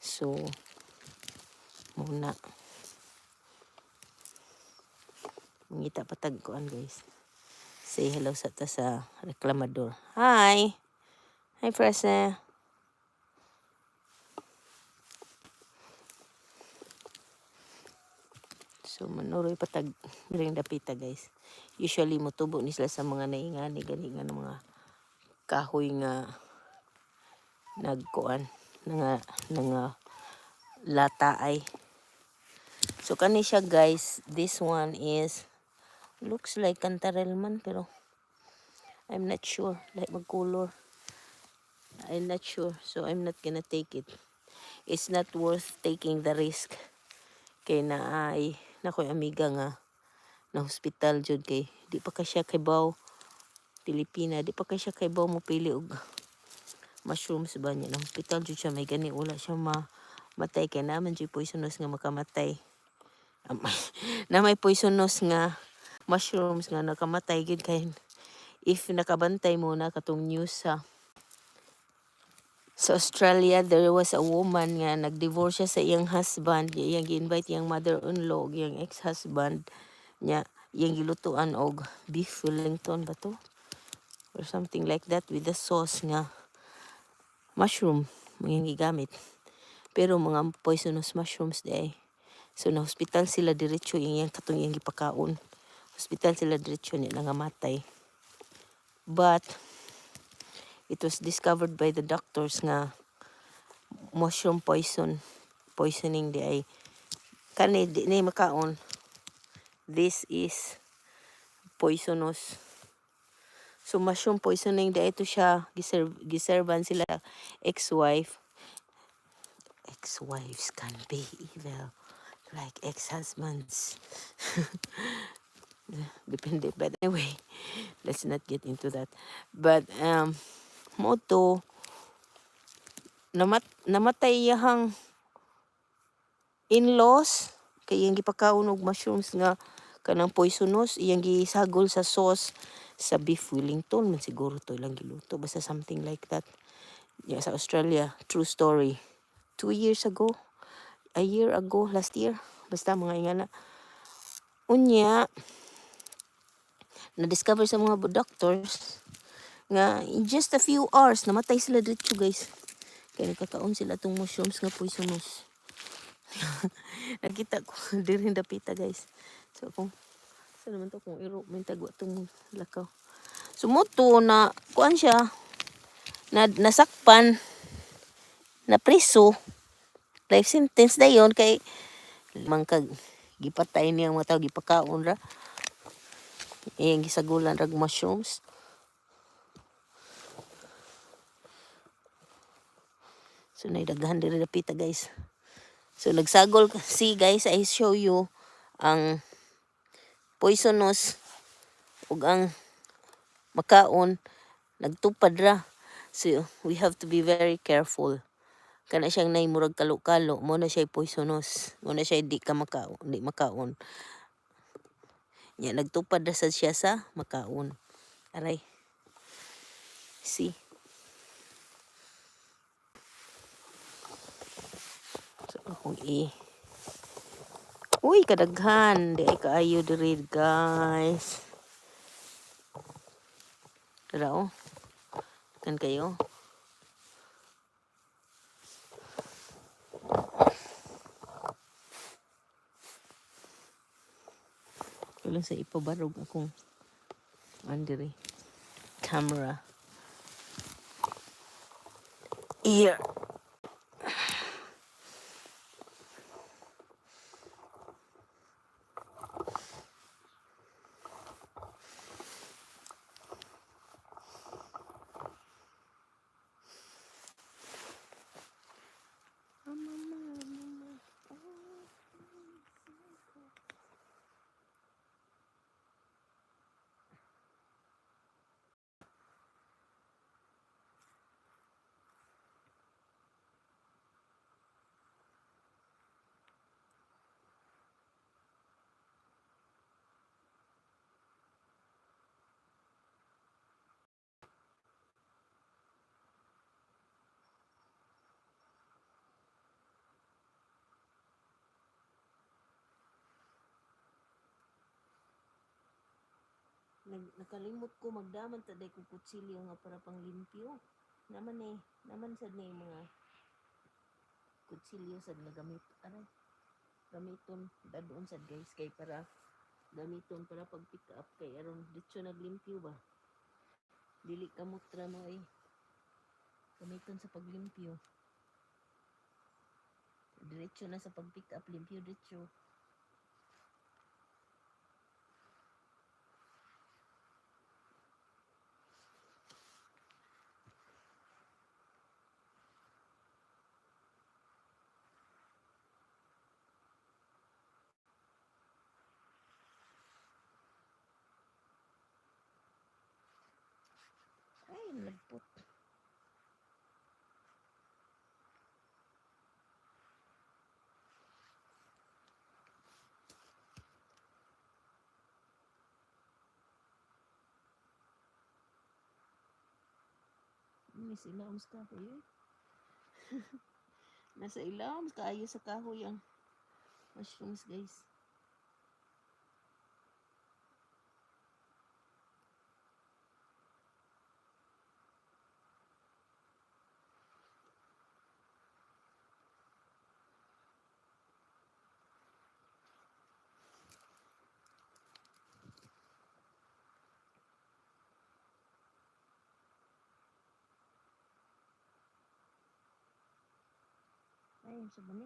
So muna mangita pa tag kuan, guys. Say hello sa ta sa reklamador. Hi, hi, Fresa. So manuroy patag ring dapita, guys. Usually motubo ni sila sa mga naingani gani nga mga kahoy nga nagkuan nga lata ay. So kani siya, guys, this one is looks like kantarel man, pero I'm not sure, like mag-color. I'm not sure, so I'm not gonna take it. It's not worth taking the risk kay na ay nakoy amiga nga na hospital jud kay di pa ka siya kaybaw Pilipina, di pa kay siya kaybaw mo pili og Mushrooms ba niya. Na hospital jud siya, may gani wala siya matay kay naman jud poisonous nga makamatay. Na may poisonous nga mushrooms nga nakamatay gid kay if nakabantay mo na katong news sa Australia, there was a woman nga nag-divorce siya sa iyang husband, iyang gi-invite iyang mother-in-law ug iyang ex-husband nya iyang gilutuan og beef Wellington ba to or something like that with the sauce nga mushroom mga gigamit, pero mga poisonous mushrooms diay. So na hospital sila diretso, iyang katong iyang gipakaon, hospital sila diretso niya nangamatay. But it was discovered by the doctors nga mushroom poisoning diay. Kani di ni makaon. This is poisonous. So mushroom poisoning diay to siya. Giservan sila ex-wife. Ex-wives can be evil like ex-husbands, depende. But anyway, let's not get into that. But mao to namatay iyahang in-laws kay iyang gipakaon og mushrooms nga kanang poisonous, iyang gisagol sa sauce sa beef Wellington man siguro to ilang giluto, basta something like that. Yeah, sa Australia, true story, 2 years ago, a year ago, last year, basta mga ingana. Unya na-discover sa mga doctors nga in just a few hours namatay sila dito, guys, kaya nagkakaon sila tong mushrooms nga poisonous. Nakita ko diri dapita, guys. So kung sa naman to kung iro may tagwa tong lakaw. So mao to na kuan siya na nasakpan, na preso, life sentence dayon kay mangkag gipatay niya ang mga tao, gipakaon ra, iyang gisagulan rag mushrooms. So naidaghan diri dapita, guys. So nagsagol, see guys, I show you ang poisonous ug ang makaon nagtupad ra. So we have to be very careful. Kana siyang nay murag kalo-kalo mo na siya poisonous, mo na siya di ka makaon, di makaon. Nya nagtupad ra sad siya sa makaon. Aray. See. So akong i Uy, kadaghan. Di ay kaayo diri, guys. Tara oh. Kan kayo. Kulang sa ipabarog akong andiri camera. Here. Mama, mama. Oh. Nakalimot ko magdaman ta day ko kutsilyo nga para pang limpyo. Naman eh, naman sad ni mga kutsilyo sad nga gamit. Aray, gamiton dadon sad, guys, kay para gamiton para pag pick up kay aron ditso naglimpyo ba. Dili kamot ra mo eh. Gamiton sa paglimpyo. Diretso na sa pag pick up, limpyo diretso. Ay, nagput. Dami sa ilawom sa kahoy eh. Nasa ilawom kaayo sa kahoy ang mushrooms, guys. Ayun sa ba ni?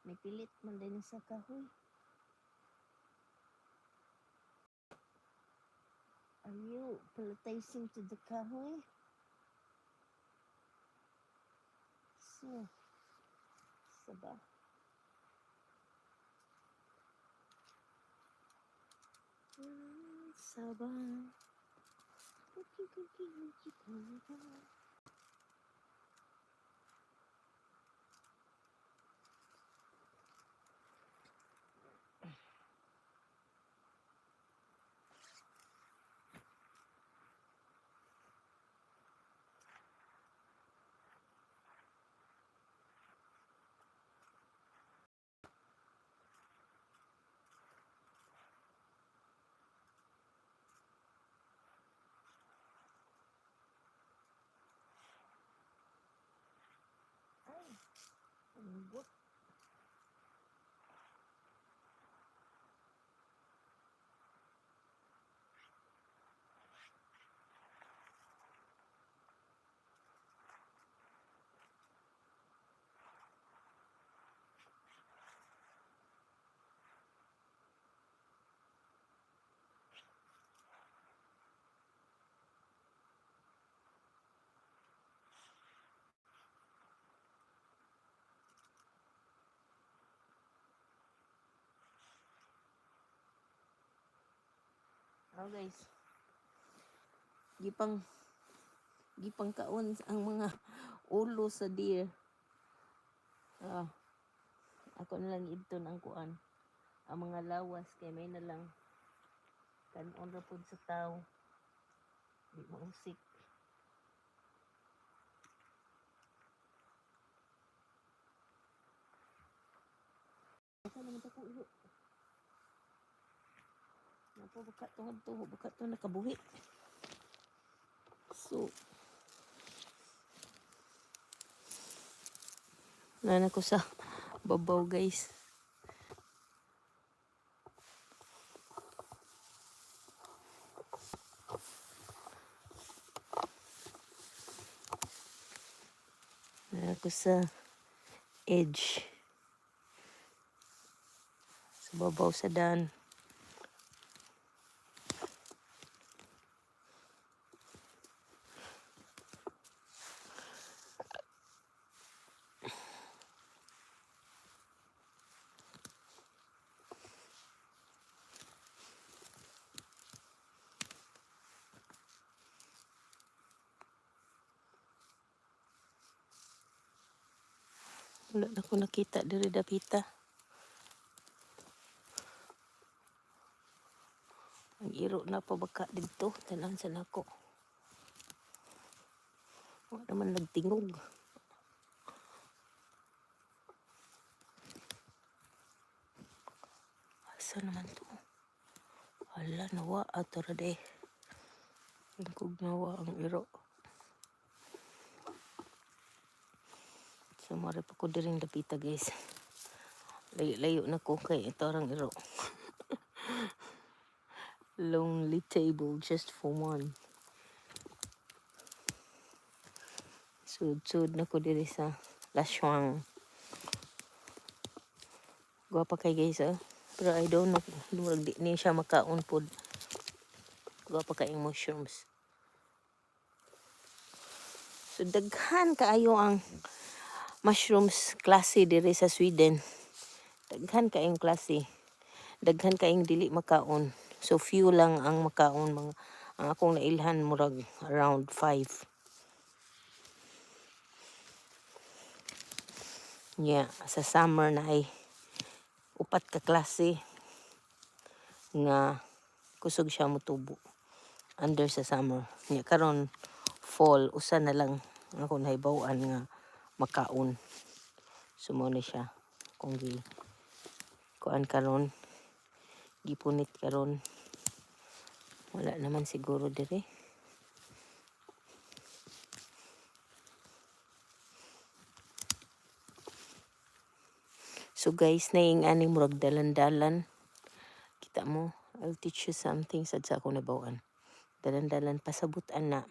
May pilit man din sa kahoy. Are you pelletizing to the kahoy? So, saba. Saba. Cookie, cookie, cookie, cookie. Ay, ang. Oh guys, gipang kaon ang mga ulo sa deer. Ah, ako na lang idton ang kuan. Ang mga lawas kay may na lang kanon ra pud sa tao. Di mausik. Asa naman ta ko iro? Napo baka tungod to, baka to nakabuhi. So, nana ko sa babaw, guys. Nana ko sa edge. Sa babaw sa dan. Wala na ko nakita diri dapita. Ang iro na pa baka didto. Tanan sa nako. Wala naman nagtingog. Asa naman to? Hala, nawa. Ato ra de. Ingkog nawa ang iro. So, mara pa ko diring dapita, guys. Layo-layo na ko kay ito orang iro. Lonely table just for one. Sud-sud na ko diri sa Laswang. Gwapa kay, guys, ah. Pero I don't know. Murag di ni siya makaon pod. Gwapa kay mushrooms. So daghan kaayo ang mushrooms klase diri sa Sweden. Daghan kaayong klase. Daghan kaayong dili makaon. So few lang ang makaon, mga ang akong nailhan murag around 5. Yeah, sa summer na ay upat ka klase nga kusog siya motubo under sa summer. Nya karon fall, usa na lang. Ako nahibaw-an nga makaon. So mao ni siya kung gi kuan karon, gipunit karon. Wala naman siguro dire. So guys, naing ani murag dalan-dalan. Kita mo, I'll teach you something sad sa ako nabaw-an. Dalan-dalan pasabot ana.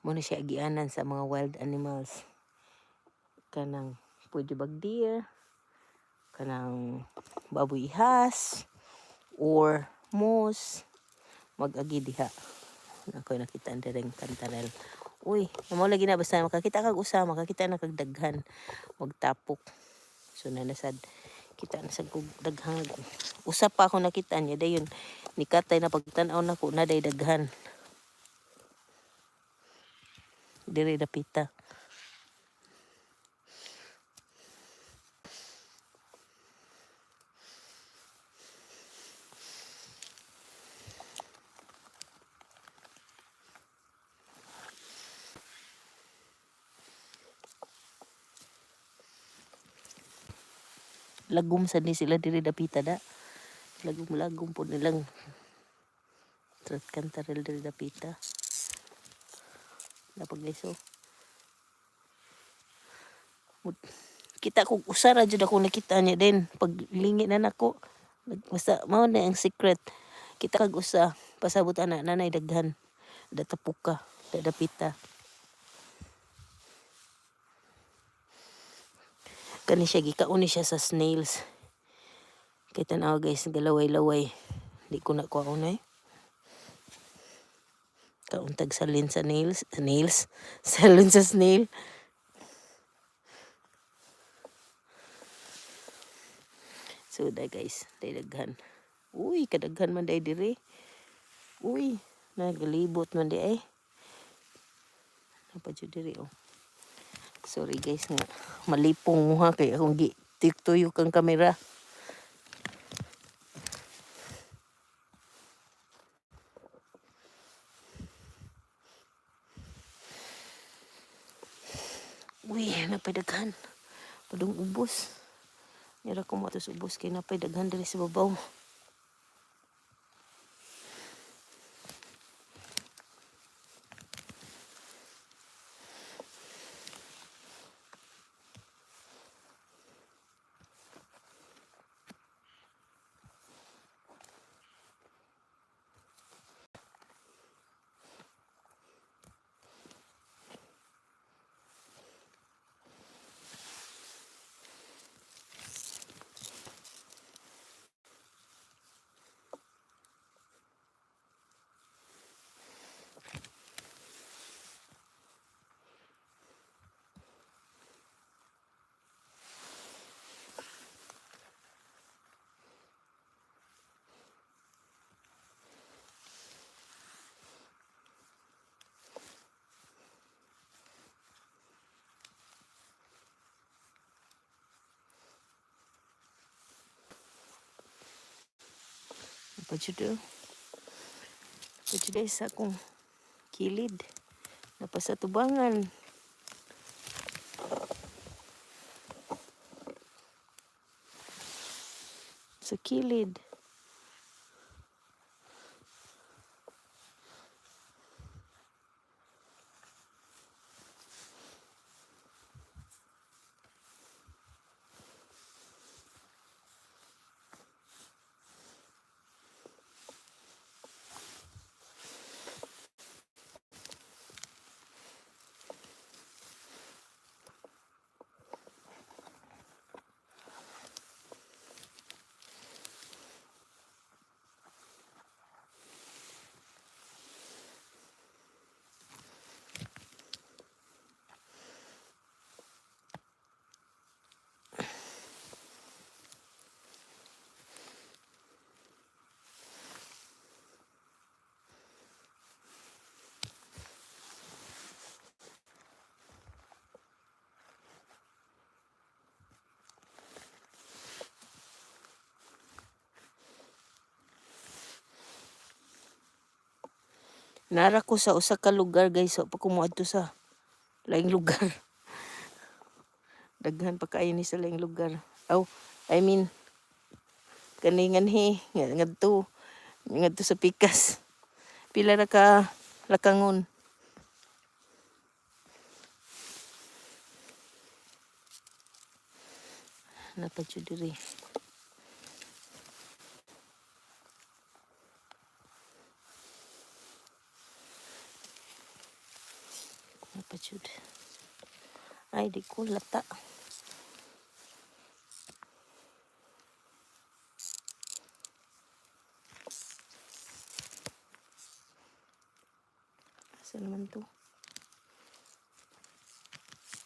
Mao na siya agianan sa mga wild animals. Kanang pwede bag deer, kanang baboy ihas, or moose, mag-agi diha. Ako nakita direng kantarel. Uy, mao lagi na basta makakita kag usa, makakita na kag daghan, magtapok. So na nasad kita na sad kog daghang usa pa ako nakita niya dayon nikatay na pagtan-aw nako na day daghan. Diri dapita. Lagom sad ni sila diri dapita da. Lagom-lagom po nilang trat kantarel diri dapita. Napag guys, oh. Kita kog usa ra jud ako nakita niya din pag lingi na nako. Basta mao na ang secret. Kita kag usa pasabot ana nanay daghan. Datapok ka, dadapita. Kani siya gikaon ni siya sa snails. Kay tan-aw guys, galaway-laway. Di ko na kuhaon eh. Kauntag salin sa nails, nails, salin sa snail. So da guys, day daghan. Uy, kadaghan man day dire. Uy, nagalibot man di ay. Napa jud diri oh. Sorry guys nga malipong mo ha kay akong gi tuyok ang kamera. Uy, napay daghan. Padung ubos. Nira ko mo sa ubos kay napay daghan diri sa babaw. Pa jud oh. Pa jud guys sa akong kilid. Napa sa tubangan. Sa kilid. Nara ko sa usa ka lugar guys, so pa ko moadto sa Laing lugar. Daghan pa kaayo ni sa laing lugar. Oh, I mean, kani nganhi ngadto ngadto sa pikas. Pila ra ka lakangon. Naa pa jud diri. Naa pa jud. Ay, di ko lata. Asa naman to?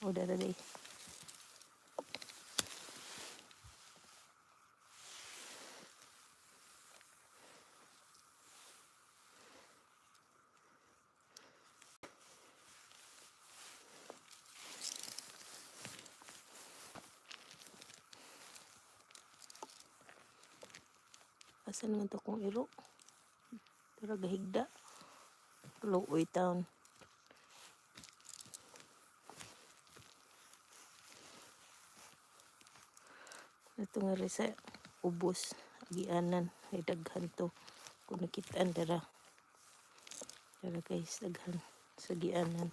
Oh, dara day. Asa naman to kong iro? Pero gahigda. Luoy town. Ito nga rin sa ubos. Agianan. Ay daghan to. Kung nakitaan dara. Dara guys, daghan sa gianan.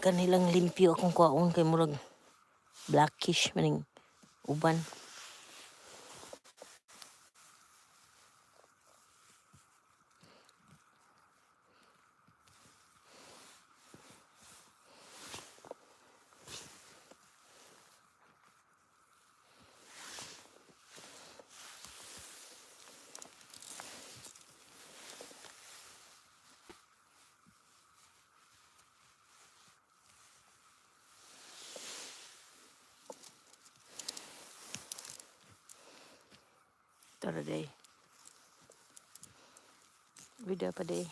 Kanilang limpyo akong kuwaon kay murag blackish maning uban. Tara day. Bida pa day.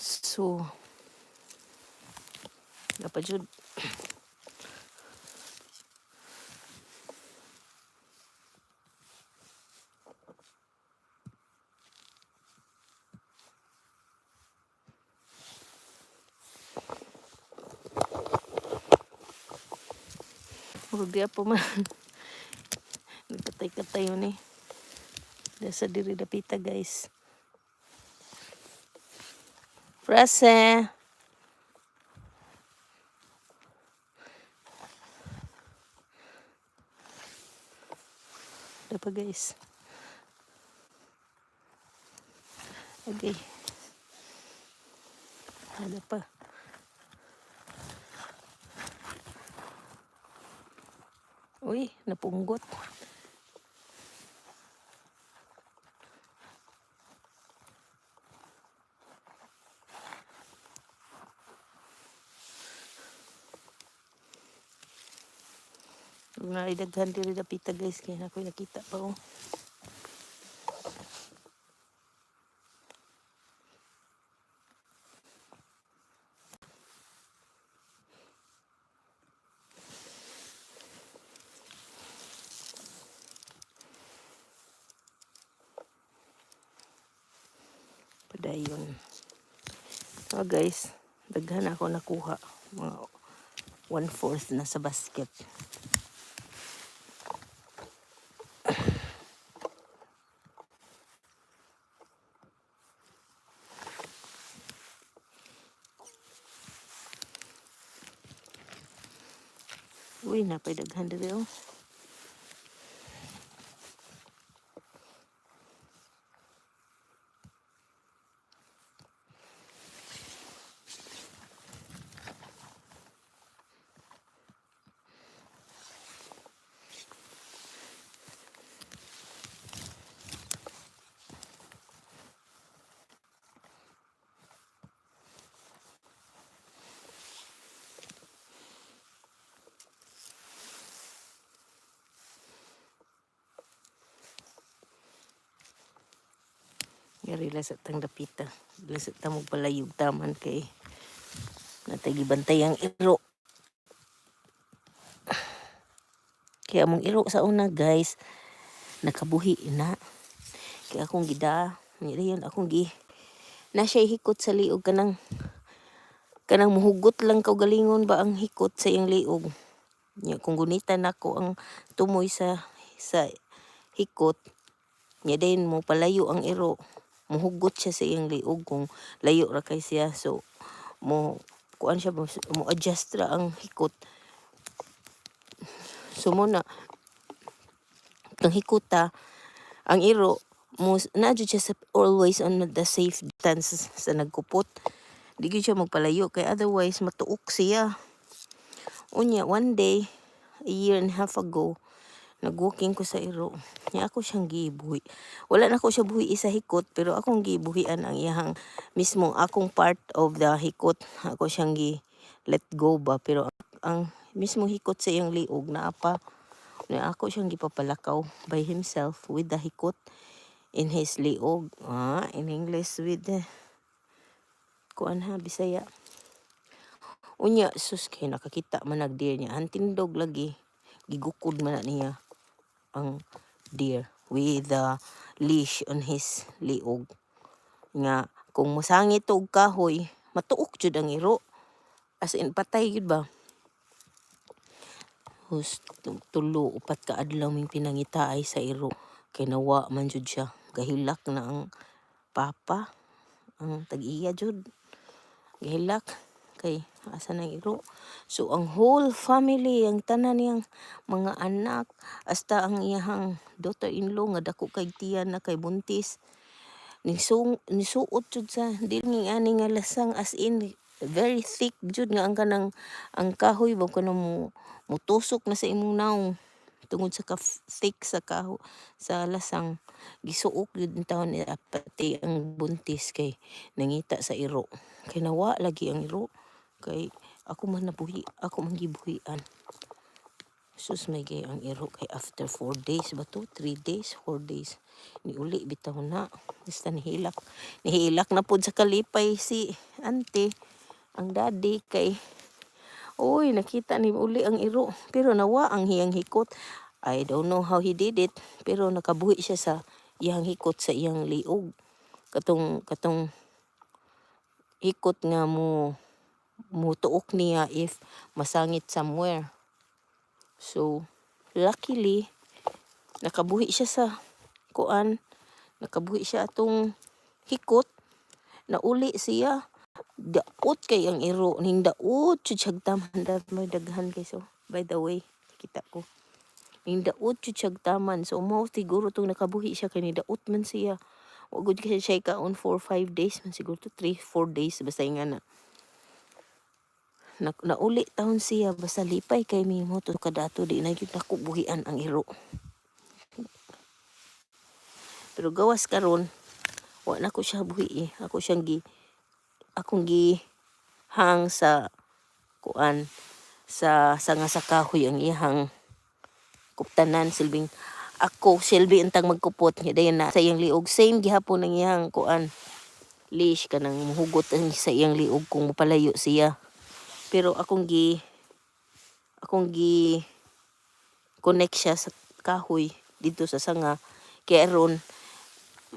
So, naa pa jud. Murag diha pa man. Nagkatay-katay yun eh. Sa diri dapita, guys. Frase. Ito pa, guys. Okay. Ano pa? Uy, napunggot. Naay daghan diri dapita, guys, kaya na ako'y nakita pa oh. Padayon. So guys, daghan ako nakuha. Mga one-fourth na sa basket. Uy, napay daghan diri oh. Ngari sa tang dapita. Lasa ta mo palayog taman kay natay gibantay ang iro. Kaya among iro sa una, guys, nakabuhi na. Kaya akong gida, dayon akong gi na siya hikot sa liog kanang muhugot lang kaugalingon ba ang hikot sa iyang liog. Nya kung gunitan nako ang tumoy sa hikot, nya dayon mo palayo ang iro. Muhugot siya sa iyang liog kung layo ra kay siya. So mo kuan siya mo adjust ra ang hikot. So mo na kang hikota ang iro mo naa jud siya sa always on the safe distance sa nagkupot. Di gyud siya magpalayo kay otherwise matuok siya. Unya one day, a year and a half ago, nagwalking ko sa iro. Nya ako siyang gibuhi. Wala na ko siya buhi sa hikot pero akong gibuhian ang iyahang mismo akong part of the hikot. Ako siyang gi let go ba pero ang mismo hikot sa iyang liog naa pa. Nya ako siyang gipapalakaw by himself with the hikot in his liog. Ah, in English with the kuan ha, Bisaya. Unya sus kay nakakita man nag deer niya. Ang tindog lagi gigukod man na niya ang deer with the leash on his liog. Nga kung mosangit og kahoy, matuok jud ang iro. As in patay gyud ba. Hus tulo upat ka adlaw ming pinangitaay sa iro kay nawa man jud siya. Gahilak na ang papa, ang tag-iya jud. Gahilak kay asa nang iro. So ang whole family, ang tanan niyang mga anak, hasta ang iyahang daughter-in-law nga dako kay tiyan na kay buntis. Nisuot jud sa dili ani nga lasang, as in very thick jud nga ang kanang ang kahoy ba kanang mo mutusok na sa imong nawong tungod sa ka thick sa kahoy sa lasang. Gisuok jud intawon niya pati ang buntis kay nangita sa iro kay nawa lagi ang iro kay ako man nabuhi, ako man gibuhian. Sus may gay ang iro kay after 4 days ba to, 3 days, 4 days, niuli bitaw na. Basta nihilak, nihilak na pod sa kalipay si auntie, ang daddy, kay uy, nakita ni uli ang iro pero nawa ang hiyang hikot. I don't know how he did it pero nakabuhi siya sa iyang hikot sa iyang liog, katong hikot nga mo mutuok niya if masangit somewhere. So luckily nakabuhi siya sa kuan, nakabuhi siya atong hikot, nauli siya. Daot kay ang iro ning daot jud siyag taman. May daghan kay. So by the way, kita ko ning daot jud siyag taman. So mao siguro tong nakabuhi siya kay ni daot man siya. Wa gud kasi siya kaon 4 5 days man siguro to, 3 4 days, basta nga na na nauli taon siya. Basta lipay kay mi mo to kadato, di na gyud nako buhian ang iro. Pero gawas karon wa na ko siya buhi eh. Ako siyang gi akong gi hang sa kuan sa sanga sa kahoy ang iyahang kuptanan, silbing ako silbi intang magkupot nga dayon na sa iyang liog. Same gihapon ang iyang kuan leash, kanang muhugot ang sa iyang liog kung mopalayo siya. Pero akong gi connect siya sa kahoy dito sa sanga kay aron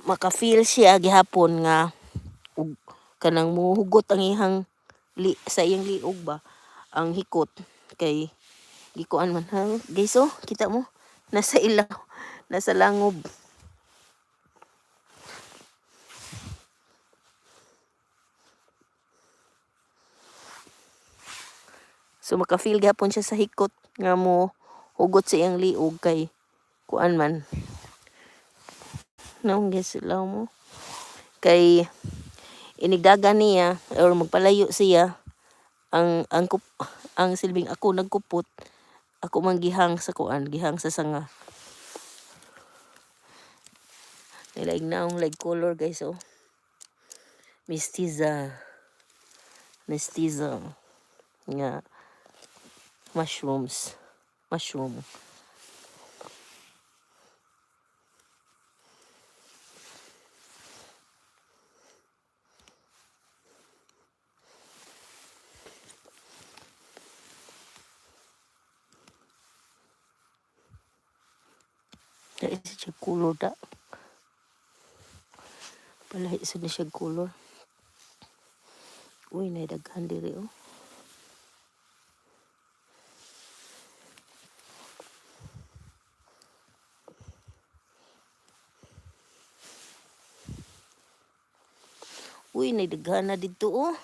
maka-feel siya gihapon nga ug kanang muhugot ang iyang li, sa iyang liog ba ang hikot kay gikuan man ha. Guys, oh, kita mo nasa ilaw, nasa langob. So maka-feel gihapon siya sa hikot nga mo hugot sa iyang liog kay kuan man. Naong sila mo. Kay inigdaga niya or magpalayo siya ang silbing ako nagkupot, ako man gihang sa kuan, gihang sa sanga. Nilaing naong like color, guys, oh. Mestiza. Mestiza nga mushrooms. Mushroom. Dai siya color da. Palahi sa na siya color. Uy, nay daghan diri oh. Uy, nay daghan na didto oh.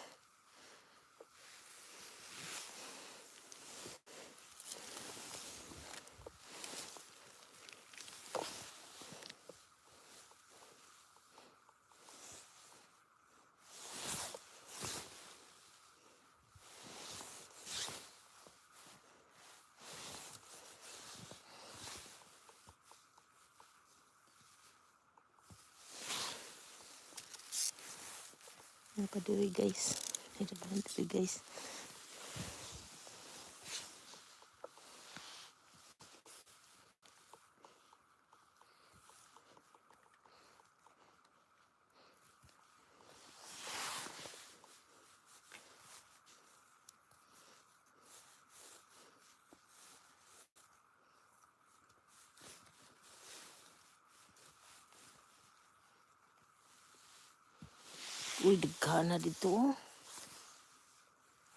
Ano pa diri, guys? Nay daghan diri, guys. Uy, daghan na dito oh.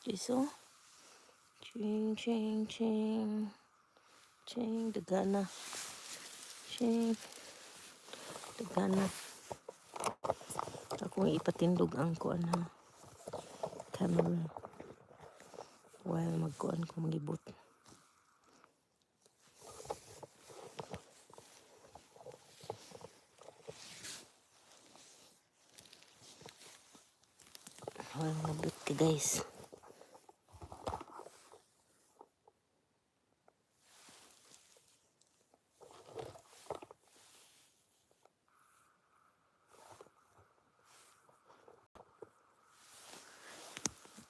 Guys, oh. Ching, ching, ching. Ching, daghan na. Ching. Daghan na. Akong ipatindog ang kuan ha. Camera. While magkuan ko, magibot. While magbot ka, guys.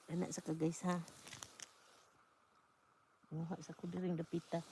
Ana sa ka, guys, ha. Muha sa ko diring dapita.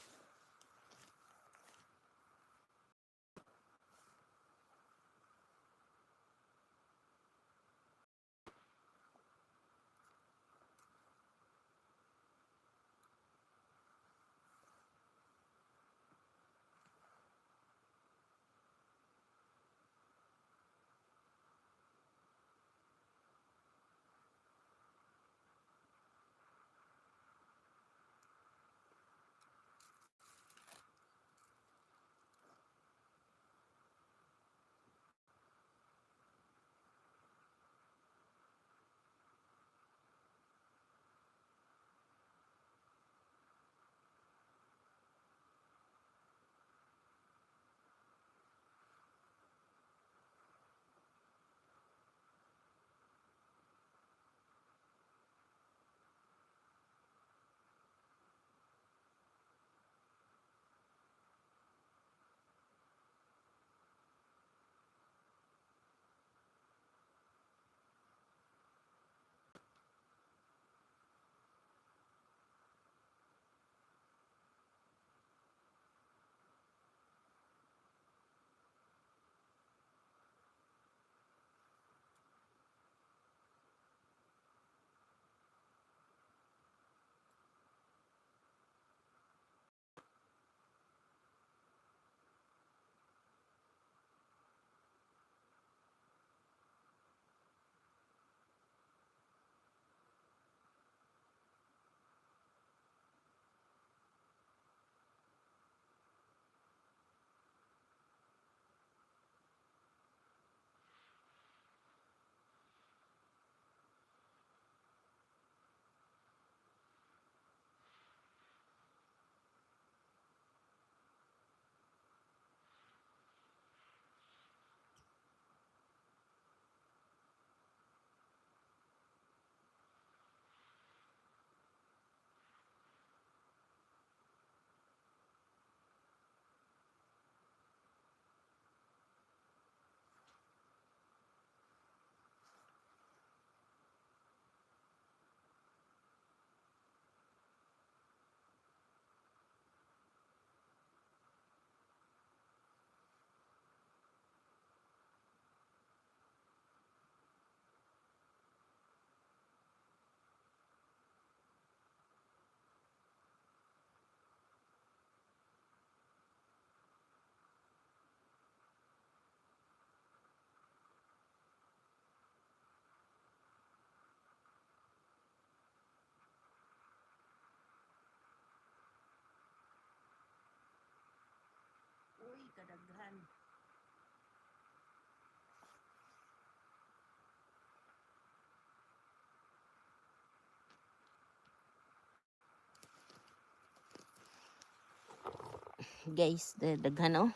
Guys, daghan oh.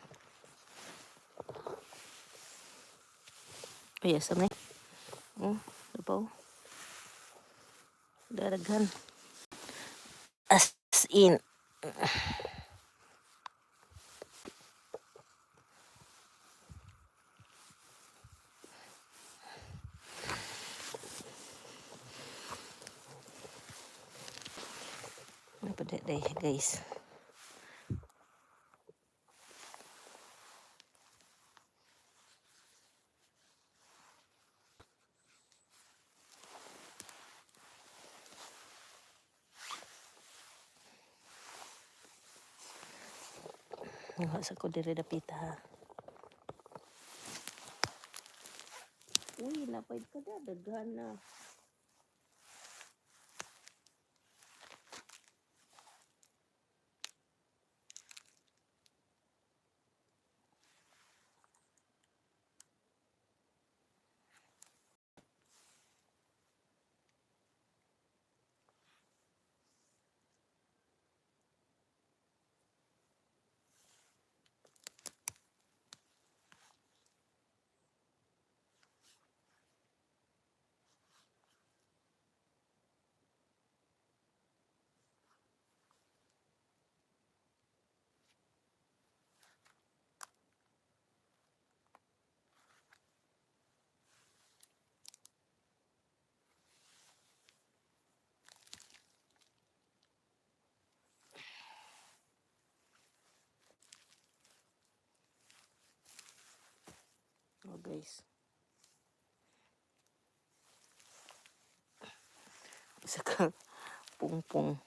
Ay, asa man eh? Oh, pa oh. Daghan. As in. Ano pa day, guys. Nga sa ko diri dapita ha. Uy, napay ka da, daghan na. Oh, guys. Isa ka pungpong.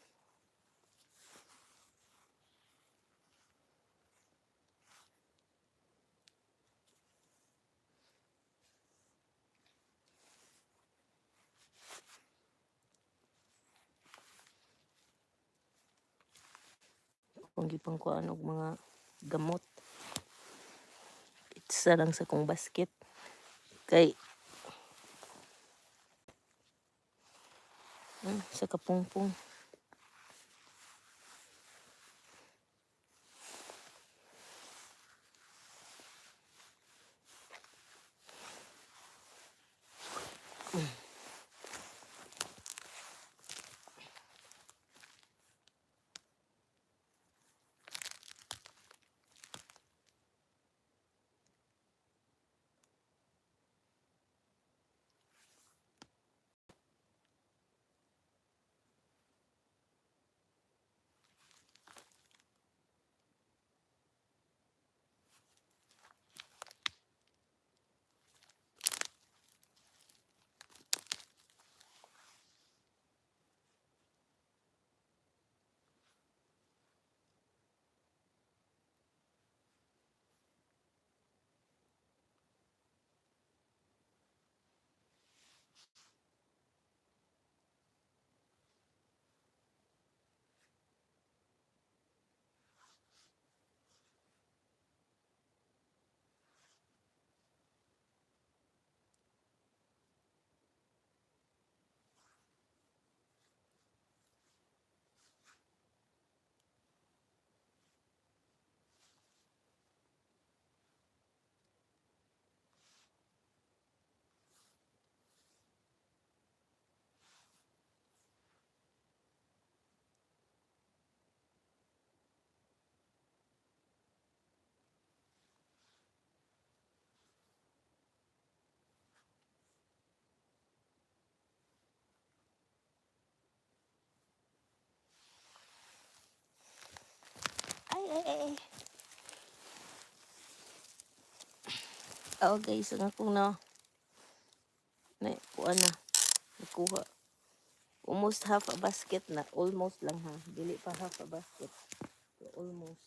Kung gipangkuan og mga gamot. Itsa lang sa kong basket. Kay sa kapungpong. Ay, ay, ay, ay. Oh, guys, ang akong na kuha na. Nakuha. Almost half a basket na. Almost lang ha. Dili pa half a basket. Pero almost.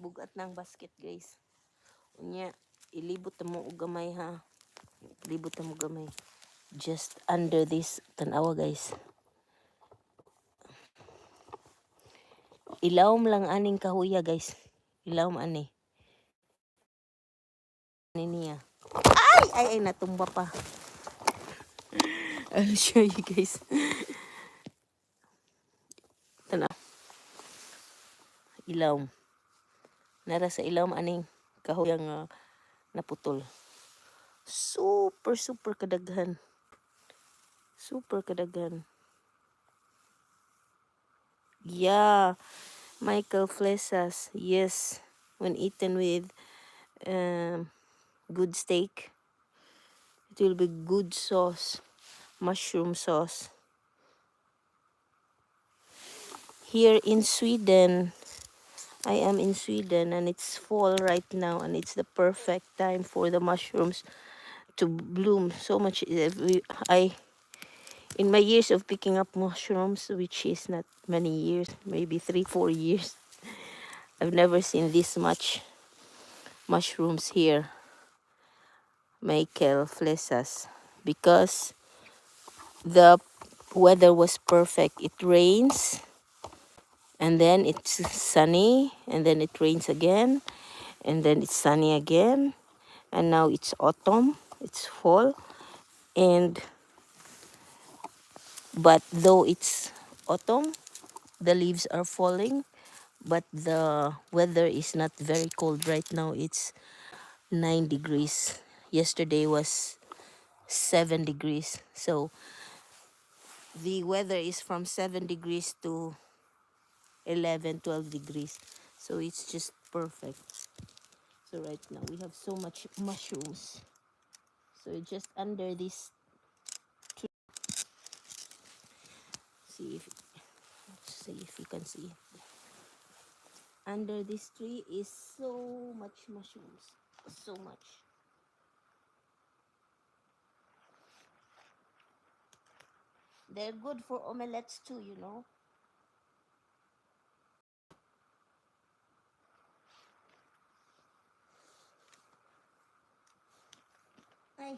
Bugat ng basket, guys. Unya, ilibot mo og gamay ha. Libot mo gamay. Just under this, tanawa, guys. Ilawom lang aning kahuya, guys. Ilawom ani. Ani niya. Ay, ay, ay, natumba pa. I'll show you guys. Tanaw. Ilawom. Nara sa ilawom aning kahuya nga naputol. Super, super kadaghan. Super kadaghan. Yeah, Michael Flesas. Yes, when eaten with good steak, it will be good sauce, mushroom sauce. Here in Sweden, I am in Sweden and it's fall right now and it's the perfect time for the mushrooms to bloom so much. I in my years of picking up mushrooms, which is not many years, maybe 3, 4 years, I've never seen this much mushrooms here, Michael Flesas, because the weather was perfect. It rains and then it's sunny and then it rains again and then it's sunny again, and now it's autumn, it's fall, and but though it's autumn, the leaves are falling, but the weather is not very cold right now. It's 9 degrees. Yesterday was 7 degrees. So the weather is from 7 degrees to 11, 12 degrees. So it's just perfect. So right now we have so much mushrooms. So just under this tree, see if you can see. Under this tree is so much mushrooms. So much. They're good for omelets too. Ay.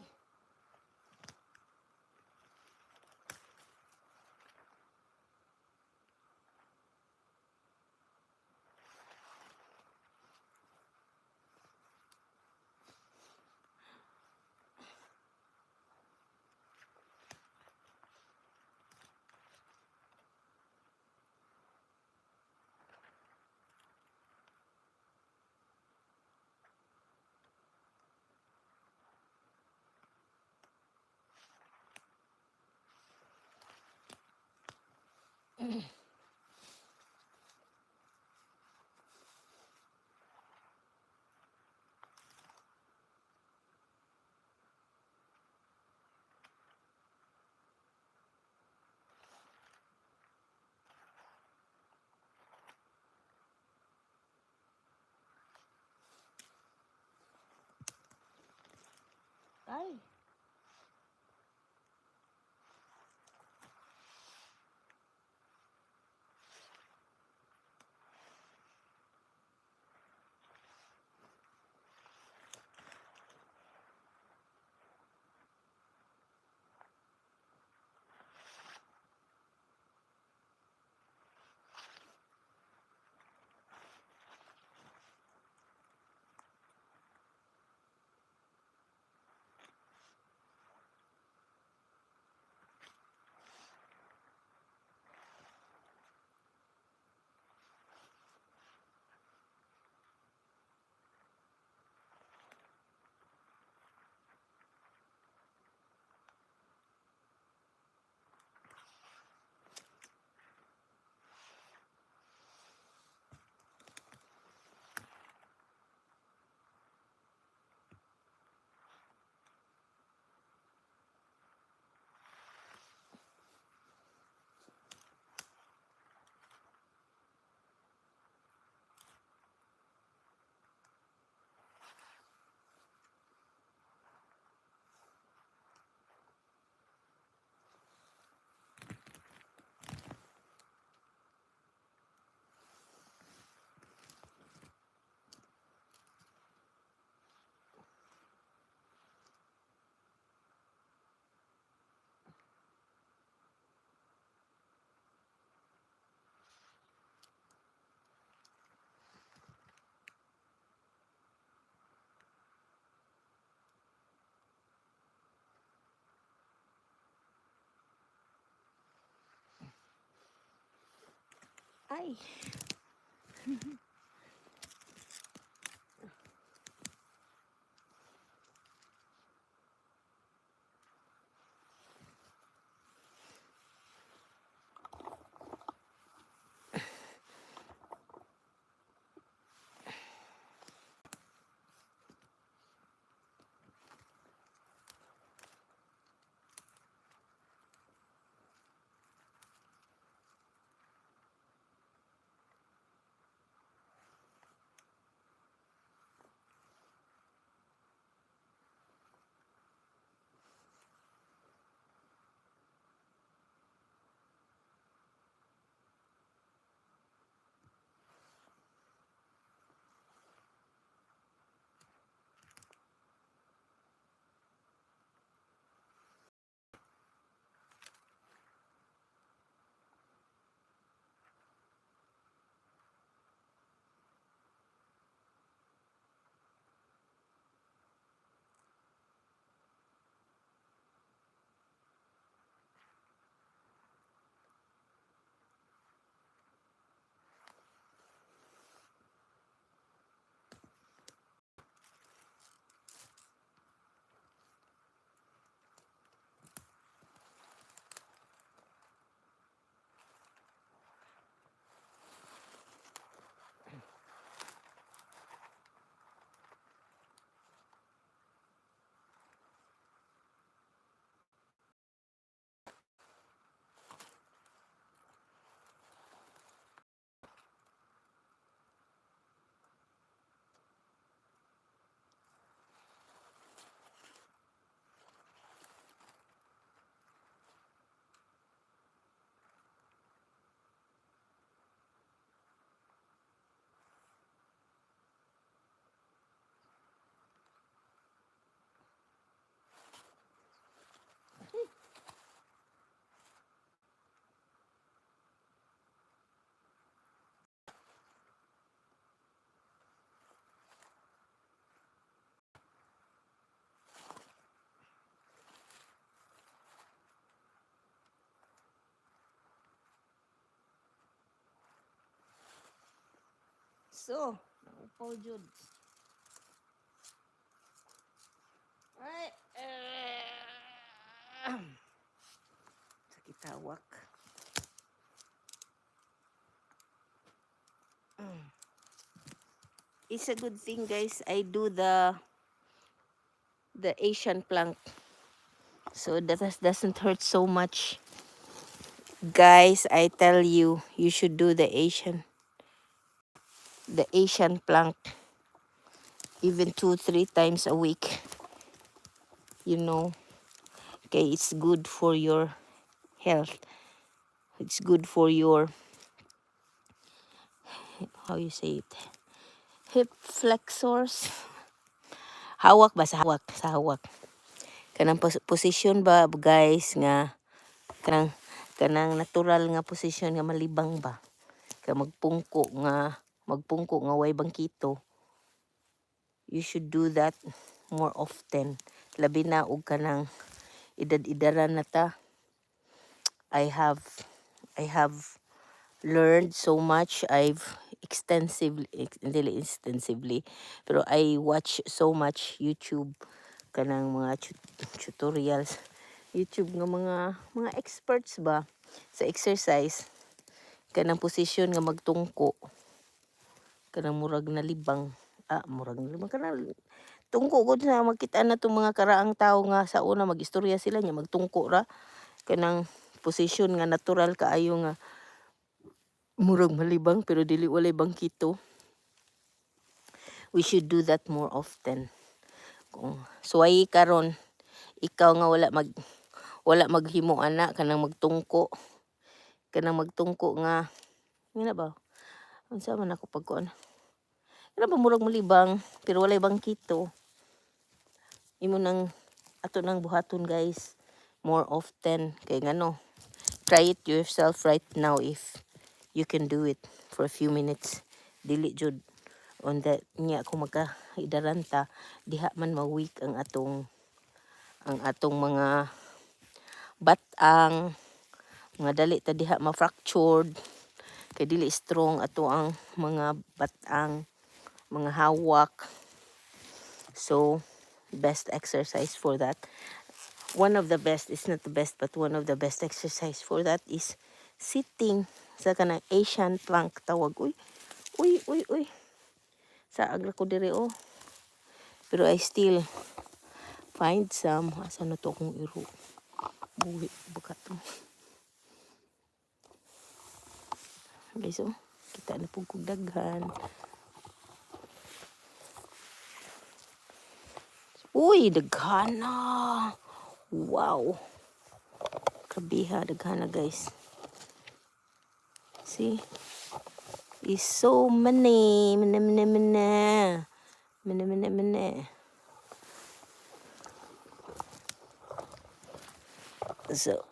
Ay. Ay. So, naupaw jud. Ay, sakit hawak. It's a good thing, guys. I do the Asian plank so that doesn't hurt so much. Guys, I tell you, you should do the Asian plank even two, three times a week. Okay, it's good for your health. It's good for your, how you say it, hip flexors. Hawak ba sa hawak, sa hawak. Kanang position ba, guys, nga kanang natural nga position nga malibang ba. Kay magpungko nga way bangkito. You should do that more often. Labi na og kanang edad-edaran na ta. I have learned so much. I've extensively, dili extensively, pero I watch so much YouTube kanang mga tutorials. YouTube nga mga experts ba sa exercise, kanang position nga magtungko, kanang murag nalibang, murag nalibang, kanang tungko gud sa makita na tong mga karaang tawo nga sa una magistorya sila niya magtungko ra, kanang position nga natural kaayo nga murag malibang pero dili walay bangkito. We should do that more often. Kung suwayi karon ikaw nga wala maghimo ana, kanang magtungko nga ngana ba, unsa man ako pagkuan, kana ba murag malibang pero walay bangkito. Imo nang ato nang buhaton, guys, more often, kay ngano, try it yourself right now if you can do it for a few minutes. Dili jud on that nya kung magka idaran ta, diha man ma-weak ang atong mga batang, mga dali ta diha ma-fractured. Kay dili strong ato ang mga batang, mga hawak. So best exercise for that, one of the best, it's not the best, but one of the best exercise for that is sitting sa kanang Asian plank tawag. Uy, uy, uy, uy. Saag ra ko diri oh. Pero I still find some. Asa na to akong iro? Buhi baka to. Guys, oh. Kita na pud kog daghan. Uy, daghan na. Wow. Grabeha, daghan na, guys. See? Is so many. Many, many, many. Many, many, many. So,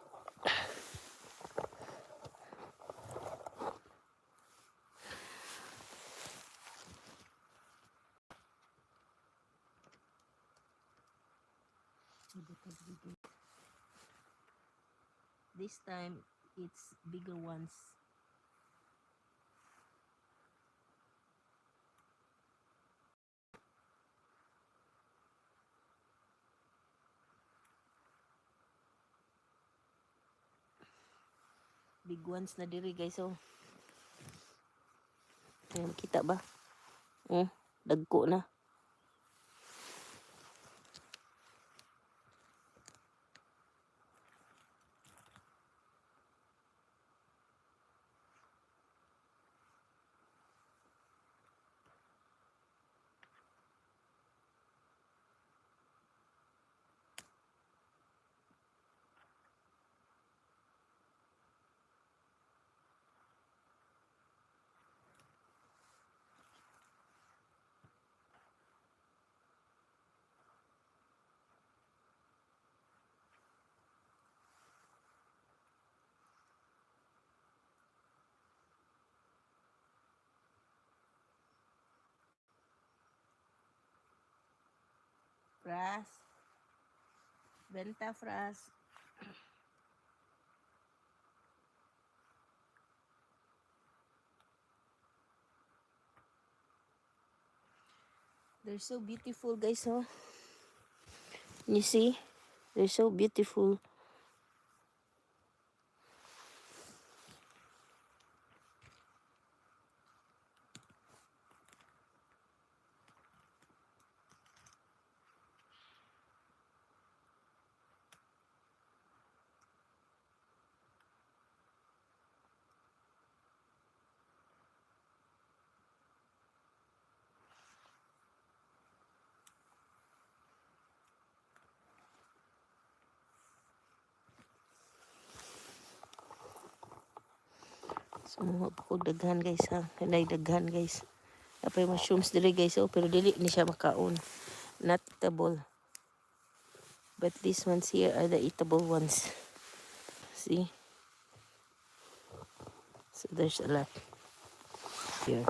this time it's bigger ones. Big ones na diri, guys, oh. Ayan, kita ba? Oh, dagko na. Fras. Benta, Fras. They're so beautiful, guys, oh. You see? They're so beautiful. So, mga pa daghan, guys, ha. Kanay daghan, guys. Napay mushrooms diri, guys, oh, pero dili ni siya makaon. Not eatable. But these ones here are the eatable ones. See? So there's a lot here.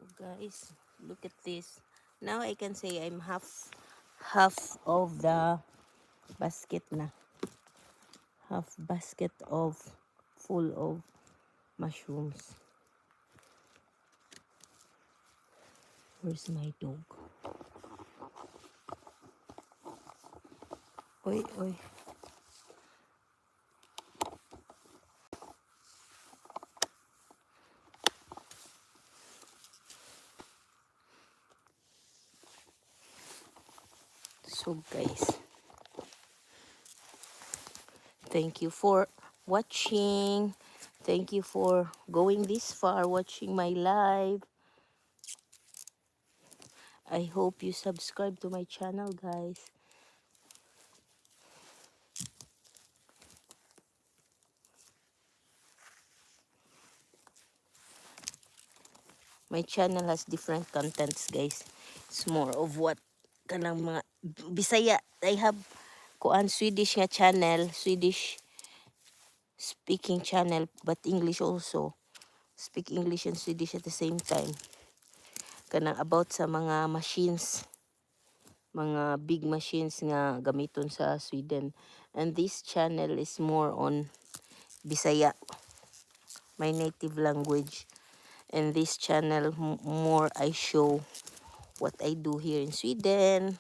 So guys, look at this. Now I can say I'm half of the basket na. Half basket of full of mushrooms. Where's my dog? Oy, oy. So guys, thank you for watching. Thank you for going this far watching my live. I hope you subscribe to my channel, guys. My channel has different contents, guys. It's more of what kanang mga Bisaya. I have kuan Swedish nga channel, Swedish speaking channel, but English also. Speak English and Swedish at the same time. Kanang about sa mga machines, mga big machines nga gamiton sa Sweden. And this channel is more on Bisaya, my native language. And this channel more I show what I do here in Sweden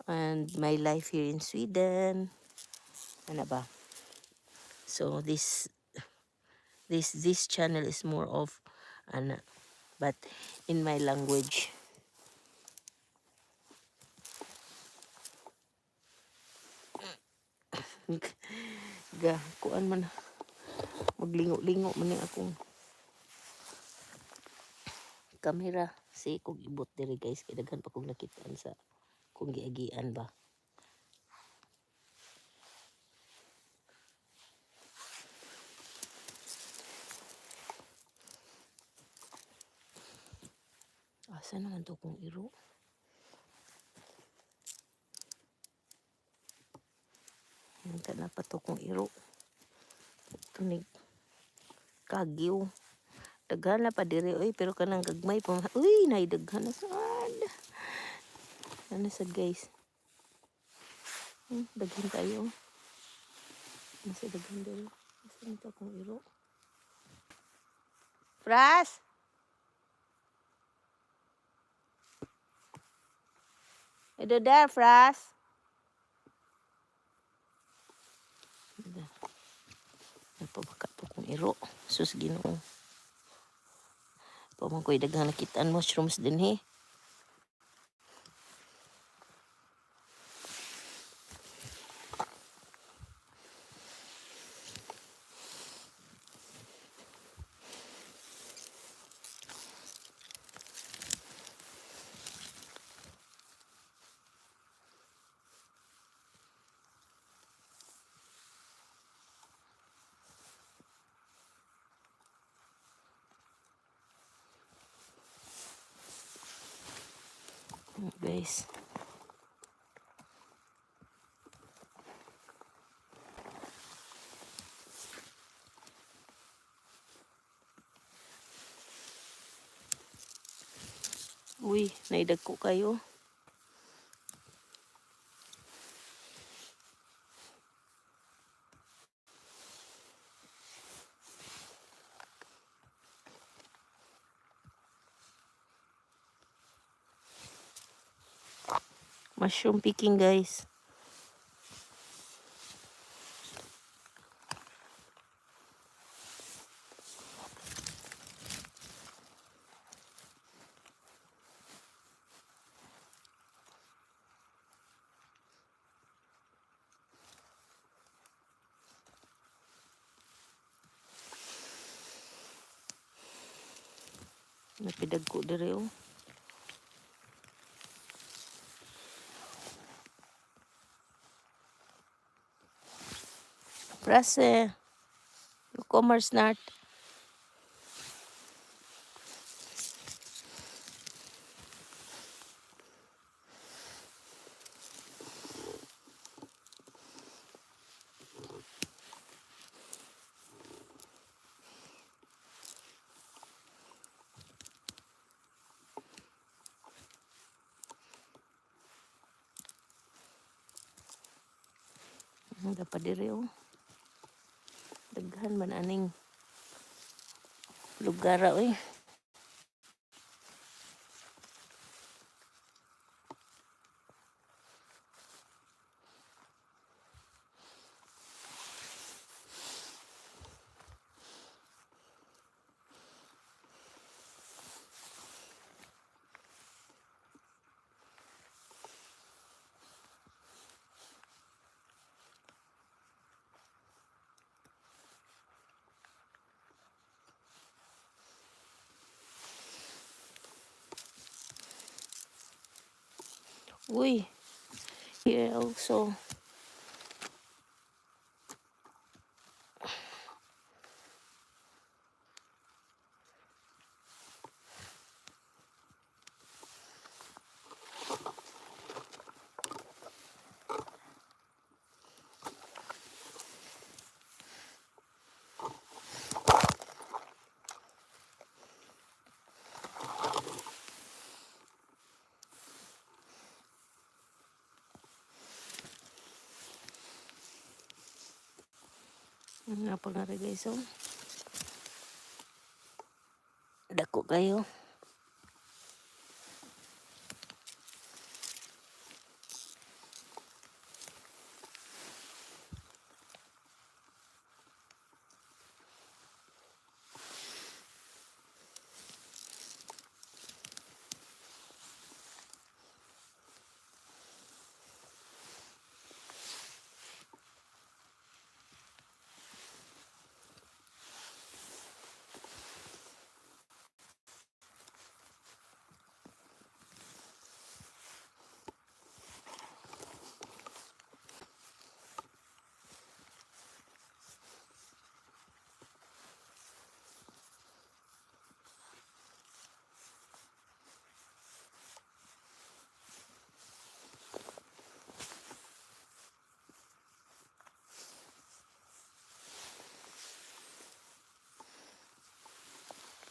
and my life here in Sweden. Ano ba? So this channel is more of ana, but in my language. Ga kuan man, maglingo-lingo man ni akong kamera si kog ibot diri, guys, kay daghan pa kog nakitaan sa kung giagian ba. Asa naman to kong iro? Hinta na pa to kong iro. Tunig kagyo. Daghan na pa diri oy, pero kanang gagmay pa. Uy, nay daghan na sad. Ano sad, guys? Daghan tayo. Nasa daghan diri. Asa na to akong iro? Fras! Är du där, Fras? Napabaka to kong iro. Sus, Ginoo. Pa man ko'y daghang nakitaan mushrooms din he. Guys. Uy, naidag ko kayo. Mushroom picking, guys. Napidag ko dire oh. Frasse. Du kommer snart. Dapat diri oh. Daghan man aning lugar oy. Uy, here also. Nga pa nga rin, guys oh. Dako kayo.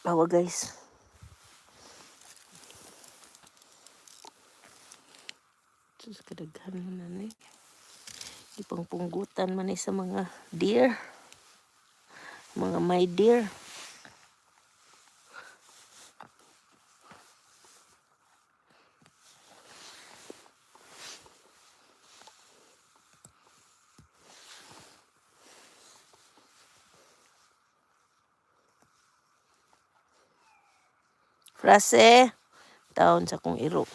Bawa, guys. Sus, kadaghan man na ni. Ipangpunggutan man ni sa mga deer. Mga my deer. Frase. Taon sa kong iro.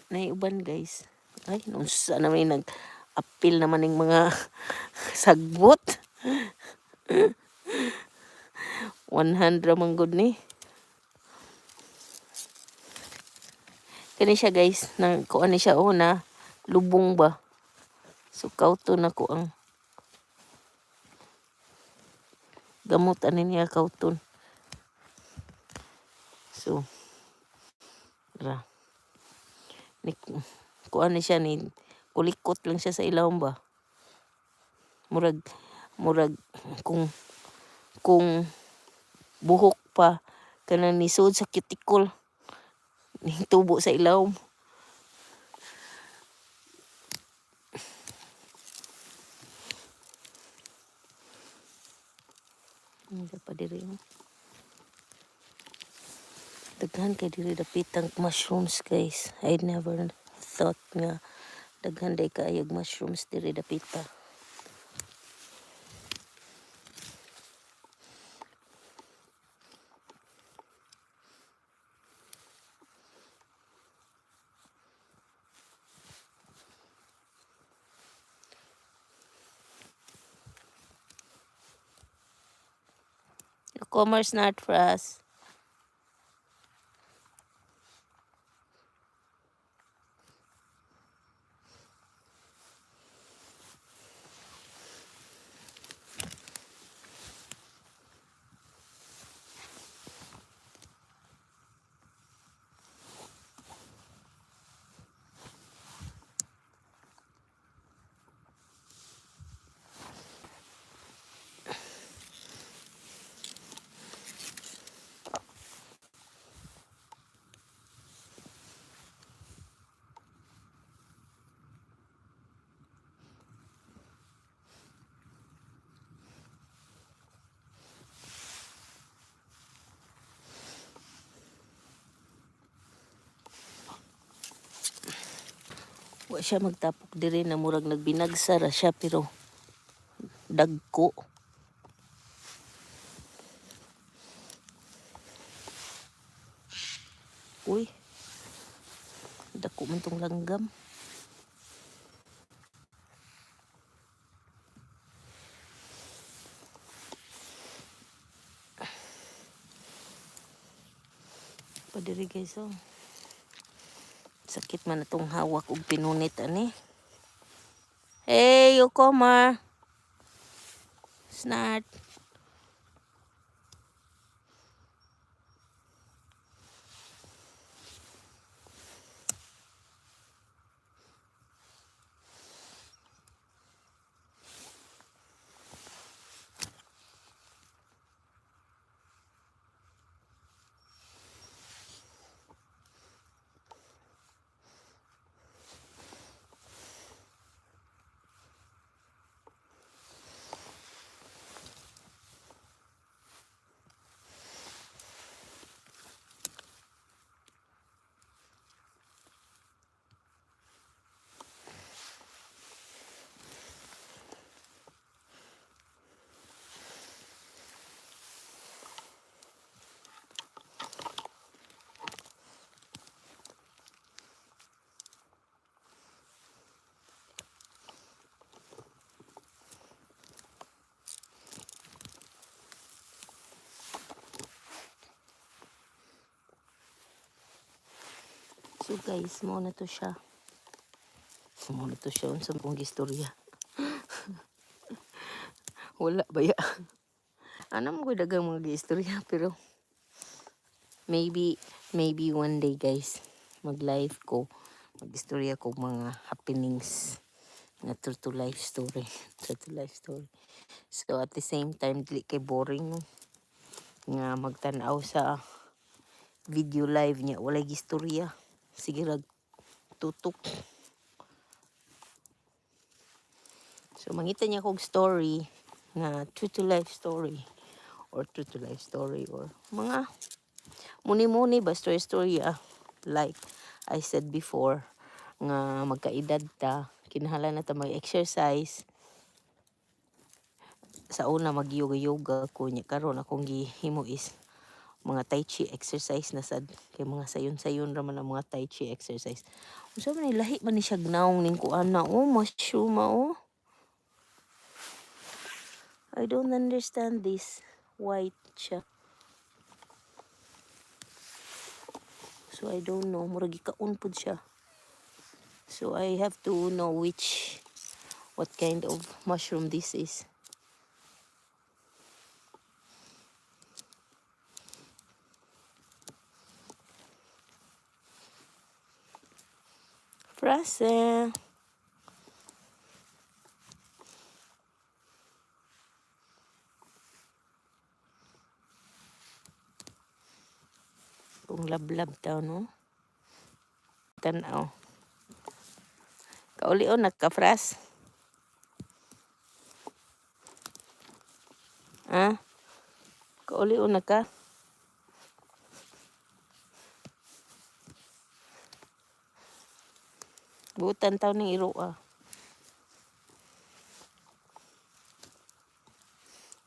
Naiuban, guys. Ay, unsa naman yung nag-apil naman ng mga sagbot. 100 man gud ni. Kani siya, guys, na kuan ni siya oh na lubong ba. So kauton na ko ang gamot ani niya kauton. So ra ni kuan ni siya, ni kulikot lang siya sa ilawom ba. Murag kung buhok pa kanang nisud sa cuticle ning tubo sa ilawom. Ang pa diri oh. Daghan kay diri dapitang mushrooms, guys. I never thought nga daghan day kaayog mushrooms diri dapita. Commerce not for us. Wa siya magtapok diri na murag nagbinagsa ra siya pero dagko. Uy. Dako man tong langgam. Pa diri, guys, oh. Sakit man atong hawak og pinunit ani. Hey, you kommer. Snart. So guys, mao na to siya. Mao na to siya unsa akong gistorya. Wala ba ya? Ana mo ko daghang mga giistorya pero maybe maybe one day, guys, mag-live ko, mag-istorya ko mga happenings na true to life story, true to life story. So at the same time dili kay boring, no, nga magtan-aw sa video live niya walay gistorya. Sige rag tutok. So mangita niya kog story nga true to life story or true to life story or mga muni-muni ba story story ah. Like I said before nga magkaedad ta, kinahanglan na ta mag-exercise. Sa una mag-yoga-yoga ko nya karon akong gihimo is mga tai chi exercise na sad kay mga sayon-sayon ra man ang mga tai chi exercise. Unsa man ni, lahi man ni siya nawong ning kuan na, oh, mushroom, oh. I don't understand this. White siya. So I don't know. Murag gikaon pud siya. So I have to know which what kind of mushroom this is. Frase. Kung lablab daw, no? Tanaw. Kaulion nagka-fras. Ah? Kaulion na ka? Butan taw ning iro ah.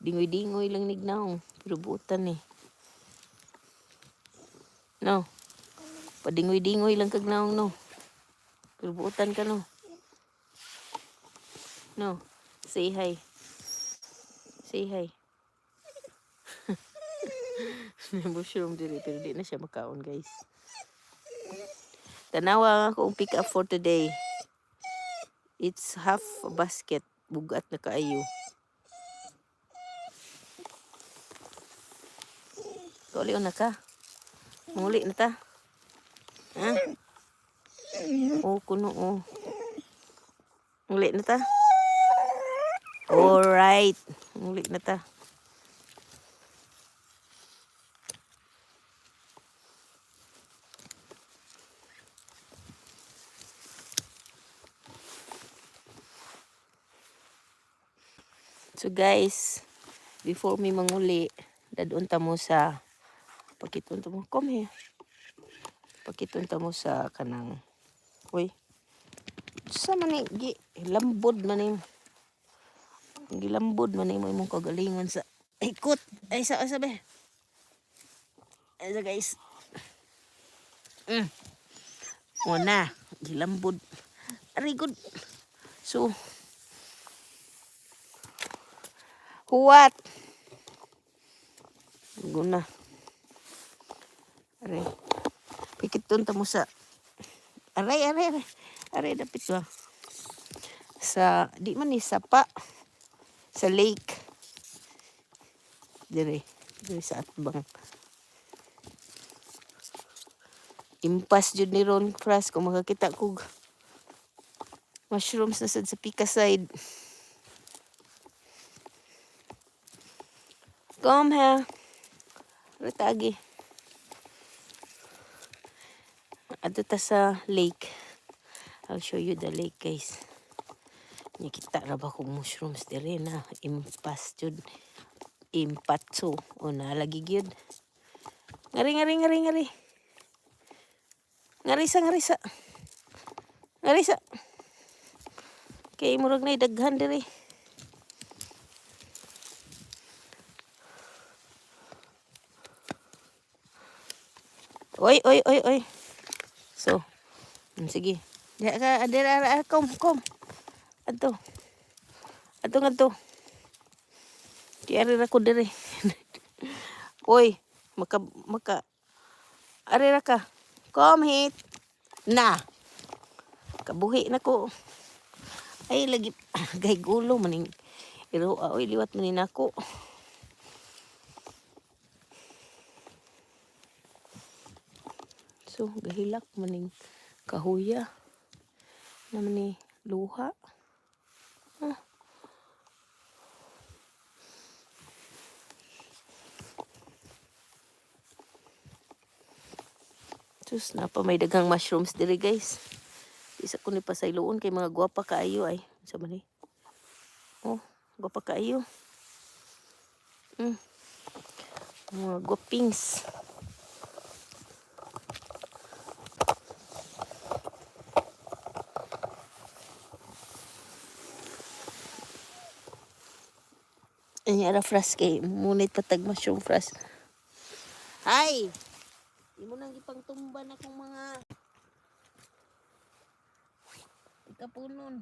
Dingoy-dingoy lang nignaong. Pero butan eh. No. Padingoy-dingoy lang kag naong, no. Pero buutan ka, no. No. Say hi. Say hi. May mushroom diri pero di na siya makaon, guys. Tanawa ang akong pick up for today. It's half a basket. Bugat na kaayo. Kauli na ka. Muli na ta. Ha? Oh, kuno oh. Muli na ta. Alright. Muli na ta. So guys, before mi manguli, dadun ta mo sa pakiton ta mo. Come here. Pakiton ta mo sa kanang, uy. Sa man ni gi lambod man ni. Gilambod man nimo imong kagalingon sa ikot. Ay, sa be. Ay sa, guys. Una, gilambod. Very good. So, huwat. Guna. Aray. Pikit ta mo sa. Aray, aray, aray. Aray, dapit ba? Sa, di man ni sapa. Sa lake. Dire. Dire sa atbang. Impas jud ni ron, Fras, kung makakita kog mushrooms na sad sa pika side. Kom her. Ratagi. Adto ta sa lake. I'll show you the lake, guys. Nakita ra ba kog mushrooms dire na impas jud. Impatso o na lagi gyud. Ngari, ngari, ngari, ngari. Ngari sa, ngari sa. Ngari sa. Kay murag na daghan dire. Oy, oy, oy, oy. So, sige. Diha ka, dira, ara, kom, kom. Adto. Adto ngadto. Kay ari ra ko dire. Oy, maka maka ari ra ka. Kom hit. Na. Kabuhi na ko. Ay lagi gay gulo maning iro, oy, liwat man ni nako. So gahilak maning kahuya. Naman ni luha. Ah. Sus, napa may daghang mushrooms diri, guys. Di sa ko ni pasayloon kay mga gwapa kaayo ay. Sa man ni? Oh, gwapa kaayo. Mga gwapings. Ay, ara, Fras, kay munit patag mushroom, Fras. Ay! Imo nang ipangtumba na akong mga ikapunon.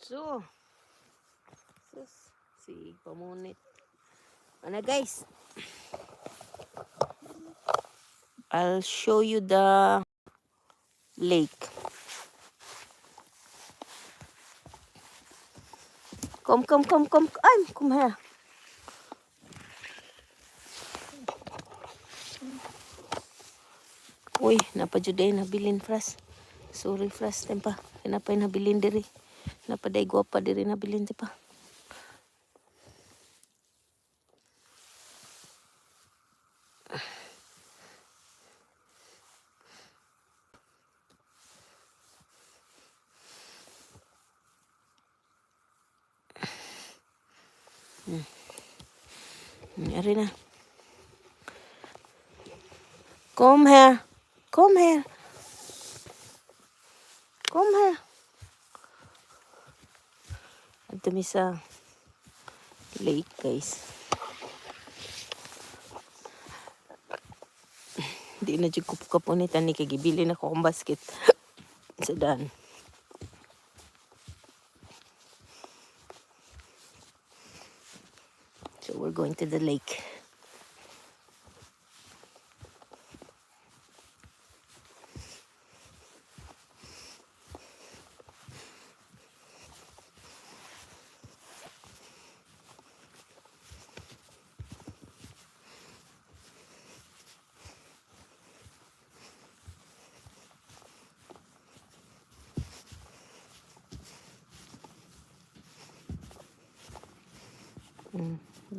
So, sus, si pamunit. Ano, guys? I'll show you the lake. Kom, kom, kom, kom. Ay, kom här. Uy, napajuday nabilin, Fras. Sorry, Fras, tempa. Napay nabilin diri. Napaday guwapa diri nabilin pa. Ari na. Kom här. Kom här. Kom här. Adto mi sa lake, guys. Di na jud ko kapunit ani kay gibili na ko akong basket sa daan. So we're going to the lake.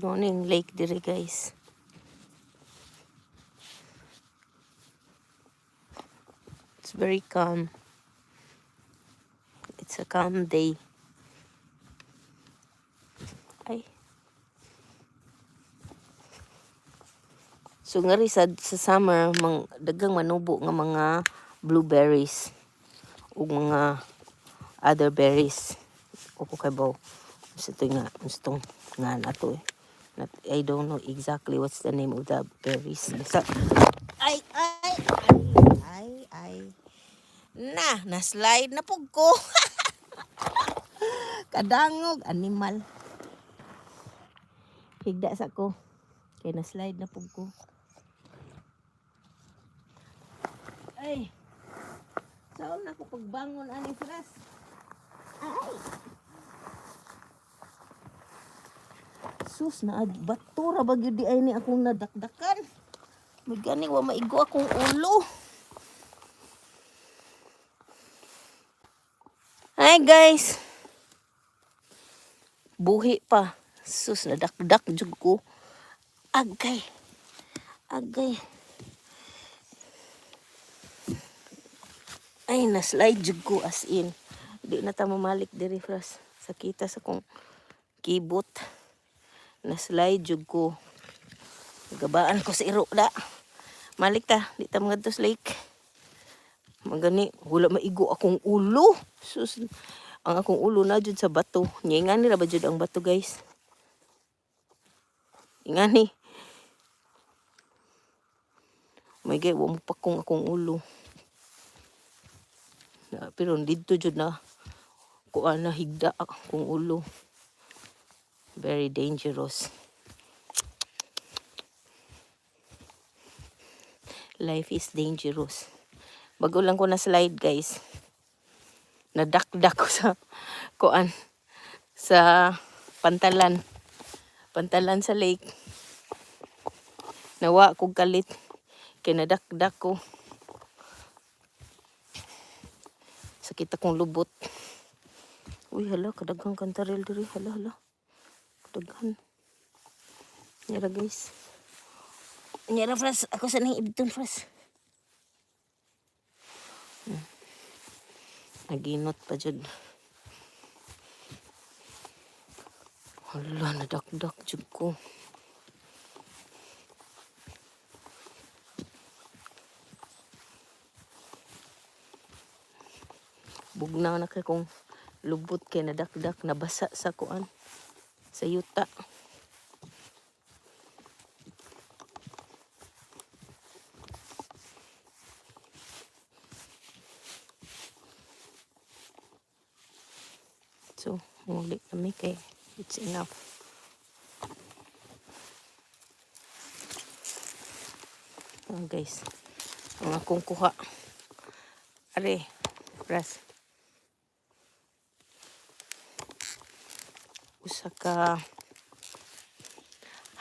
Morning lake diri, guys. It's very calm. It's a calm day. Ay. So ngari sa summer mang daghang manubo nga mga blueberries ug mga other berries. O ko kay baw. Sa to nga, sa tong nga na to eh. Not, I don't know exactly what's the name of the berries. Basta, ay, ay, ay, ay, ay. Na, na-slide na pug ko. Kadangog, animal. Higda sa ko. Kay na-slide na pug ko. Ay. Saan na ko pagbangon ani, Fras? Ay. Sus na bato ra ba gyud di ay ni akong nadakdakan. May gani wa maigo akong ulo. Hi, guys. Buhi pa. Sus, nadakdak jud ko. Agay. Agay. Ay, na-slide jud ko as in. Di na ta mamalik diri, Fras. Sakita sa kong kibot. Na-slide jud ko. Gabaan ko sa iro da. Malik ta, di ta mangadto sa lake. Magani, wala maigo akong ulo. Sus, ang akong ulo na jud sa bato. Nya ingani ra ba jud ang bato, guys? Ingani. May gay wa mo pakong akong ulo. Na, pero didto jud na kuan na higda akong ulo. Very dangerous. Life is dangerous. Bago lang ko na slide, guys. Nadakdak ko sa kuan sa pantalan. Pantalan sa lake. Nawa kog kalit. Kay nadakdak ko. Sakit akong lubot. Uy, hala, kadaghang kantarel diri. Hala, hala. Kadaghan. Nyara, guys. Nyara, Fras. Ako sa nang ibton, Fras. Naginot pa jud. Hala, nadakdak jud ko. Bugnaw na kay kong lubot kay nadakdak, nabasa sa kuan sa yuta. So, muli kami kay it's enough. Oh, guys. Ang akong kuha. Are, pras. Usa ka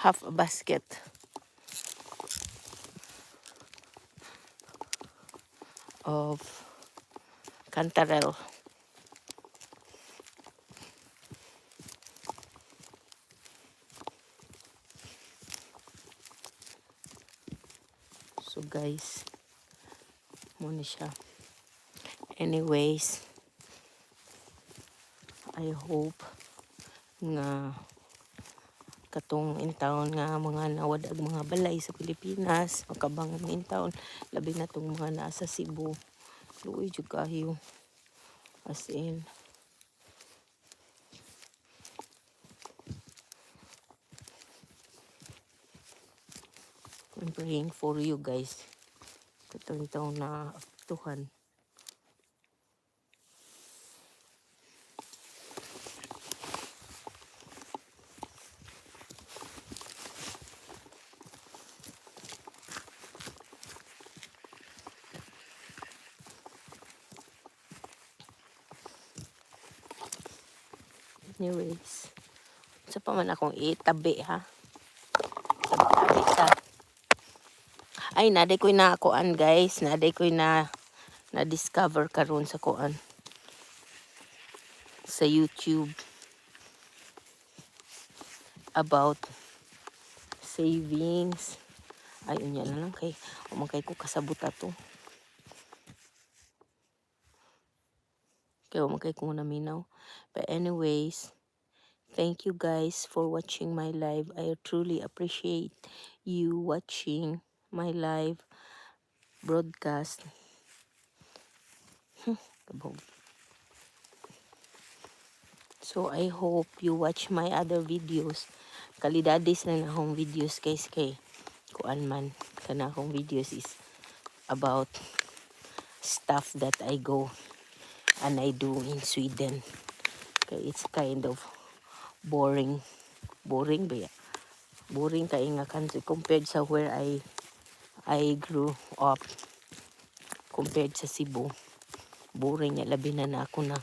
half a basket of kantarell. So guys, muna siya. Anyways, I hope nga katong intawon nga mga nawad-ag mga balay sa Pilipinas, makabangon intawon, labi na tong mga nasa Cebu. Luoy jud kaayo. As in, I'm praying for you guys. Katong taon na apektuhan. Anyways, sa pa man akong itabi ha. Tabi-tabi ta. Ay, naday ko'y na kuan, guys. Naday ko'y na na-discover karon sa kuan, sa YouTube about savings. Ay, unya na lang kay wa man kay ko kasabot ato. Kay wa man kay ko naminaw. But anyways, thank you guys for watching my live. I truly appreciate you watching my live broadcast. Kabog. So I hope you watch my other videos. Kalidadis na na akong videos, guys, kay kuan man kana akong videos is about stuff that I go and I do in Sweden. Kay it's kind of boring. Boring ba ya? Boring kay nga country compared sa where I grew up. Compared sa Cebu. Boring niya, labi na na ako na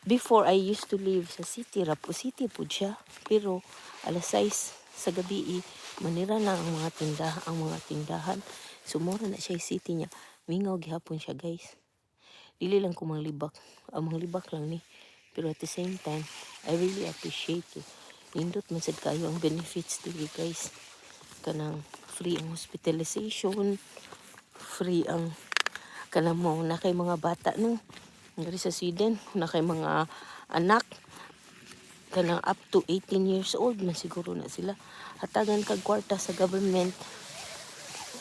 before I used to live sa city ra po, city po siya. Pero alas 6 sa gabi eh, manira na ang mga tindahan. So mura na siya city niya. Mingaw gihapon siya, guys. Dili lang ko manglibak. Ang manglibak lang ni. Pero at the same time, I really appreciate it. Nindot man sad kayo ang benefits diri, guys. Kanang free ang hospitalization, free ang kanang mo na kay mga bata, no. Diri sa Sweden, na kay mga anak kanang up to 18 years old man siguro na sila. Hatagan kag kwarta sa government,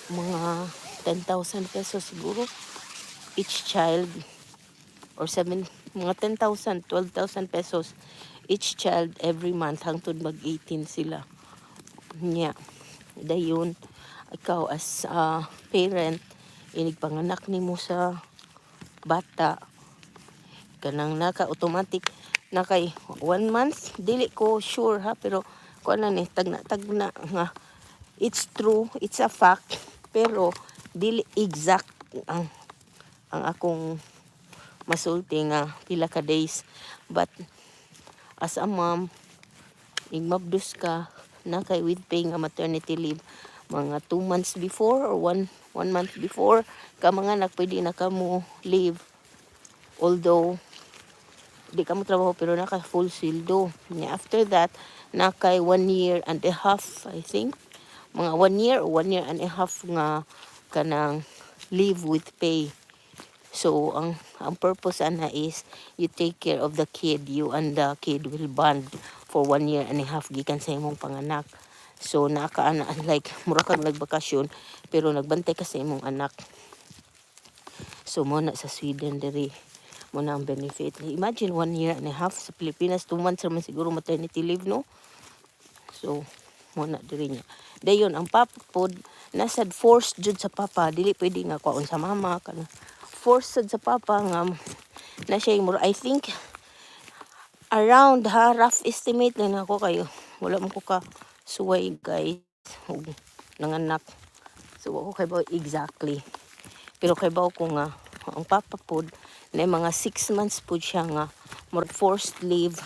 mga 10,000 pesos siguro each child or 7, mga 10,000, 12,000 pesos each child every month hangtod mag 18 sila. Nya dayon ikaw as a parent, inig panganak nimo sa bata, kanang naka automatic na kay one month. Dili ko sure ha, pero kuan na ni, tagna tagna nga it's true, it's a fact, pero dili exact ang akong masulti nga pila ka days. But as a mom, igmabdos ka na kay with pay nga maternity leave mga 2 months before or one month before ka mga anak, pwede na ka mo leave, although di ka mo trabaho pero naka full sweldo niya. After that, na kay one year and a half, I think mga one year or one year and a half nga kanang leave with pay. So ang purpose ana is you take care of the kid, you and the kid will bond for one year and a half gikan sa imong panganak. So naa ka ana like mura kag nagbakasyon pero nagbantay ka sa imong anak. So mo na sa Sweden diri, mo na ang benefit. Imagine, one year and a half. Sa Pilipinas, 2 months raman siguro maternity leave, no? So mo na diri niya. Dayon ang papa pod nasad forced jud sa papa, dili pwede nga kwaon sa mama kana. Forced sad sa papa nga na siya mura, I think. Around ha, rough estimate lang ako kayo. Wala mo ko ka suway, guys, ug nanganak. So wa ko kay exactly. Pero kay ko nga ang papa pod na mga 6 months pod siya nga more forced leave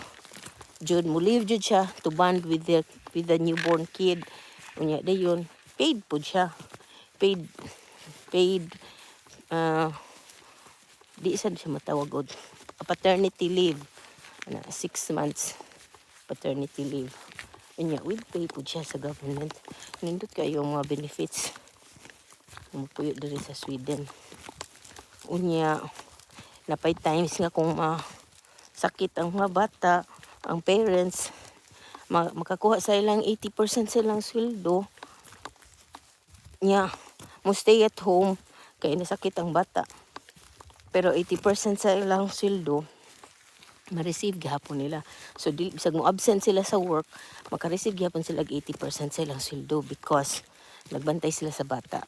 jud, mo leave jud siya to bond with the newborn kid. Unya dayon paid pod siya. Paid di sad siya matawag og paternity leave na 6 months paternity leave. Unya with pay pod siya sa government. Nindot kayo ang mga benefits mupuyo diri sa Sweden. Unya napay times nga kung sakit ang mga bata, ang parents makakuha sa ilang 80% sa ilang sweldo nya mo stay at home kay nasakit ang bata, pero 80% sa ilang sweldo ma-receive gihapon nila. So di bisag mo absent sila sa work, maka-receive gihapon sila og 80% sa ilang sweldo because nagbantay sila sa bata.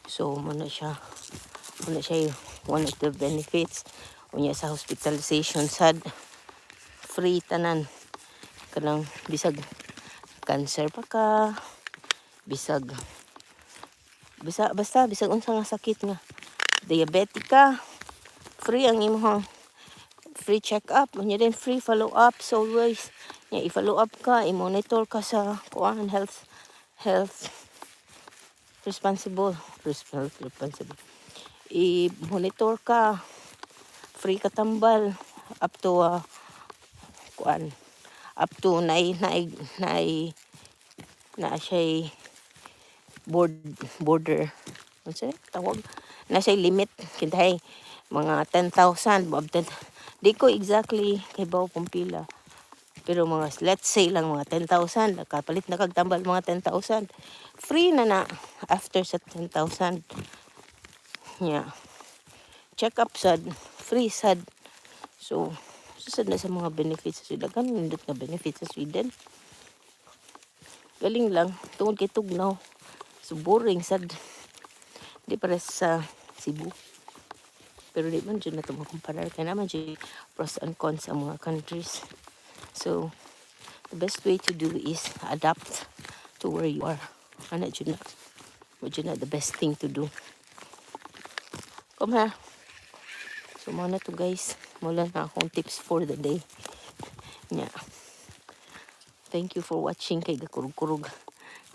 So mao na siya one of the benefits. Unya sa hospitalization sad, free tanan, kanang bisag cancer pa ka, bisag bisa basta bisag unsa nga sakit nga diabetic ka, free ang imong free check up. Unya din free follow up. So always nya i-follow up ka, i-monitor ka sa kuan, health responsible, health responsible, i-monitor ka, free ka tambal up to kuan, up to nay na siya border, unsa tawag na siya, limit kintahay mga 10,000 moab 10. Di ko exactly kay bawo kung pila, pero mga let's say lang mga 10,000, nakapalit na kag tambal mga 10,000, free na na after sa 10,000 nya. Check up sad, free sad. So sad na sa mga benefits sa Sweden. Daghan nindot nga benefits sa Sweden. Galing lang tungod kay tugnaw, so boring sad, di para sa Cebu. Pero di man jud na to makumpara kay naman jud pros and cons ang mga countries. So the best way to do is adapt to where you are. Ana jud na mo jud na the best thing to do. Come here. So mao na to, guys. Mao na akong tips for the day nya. Thank you for watching kay gakurug-kurug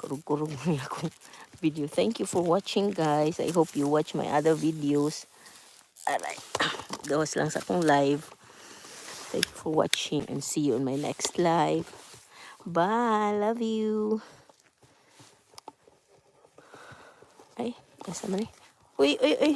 kurug-kurug ni akong video. Thank you for watching, guys. I hope you watch my other videos. Aray, gawas lang sa akong live. Thank you for watching and see you on my next live. Bye. Love you. Ay, nasa man eh. Uy, uy, uy.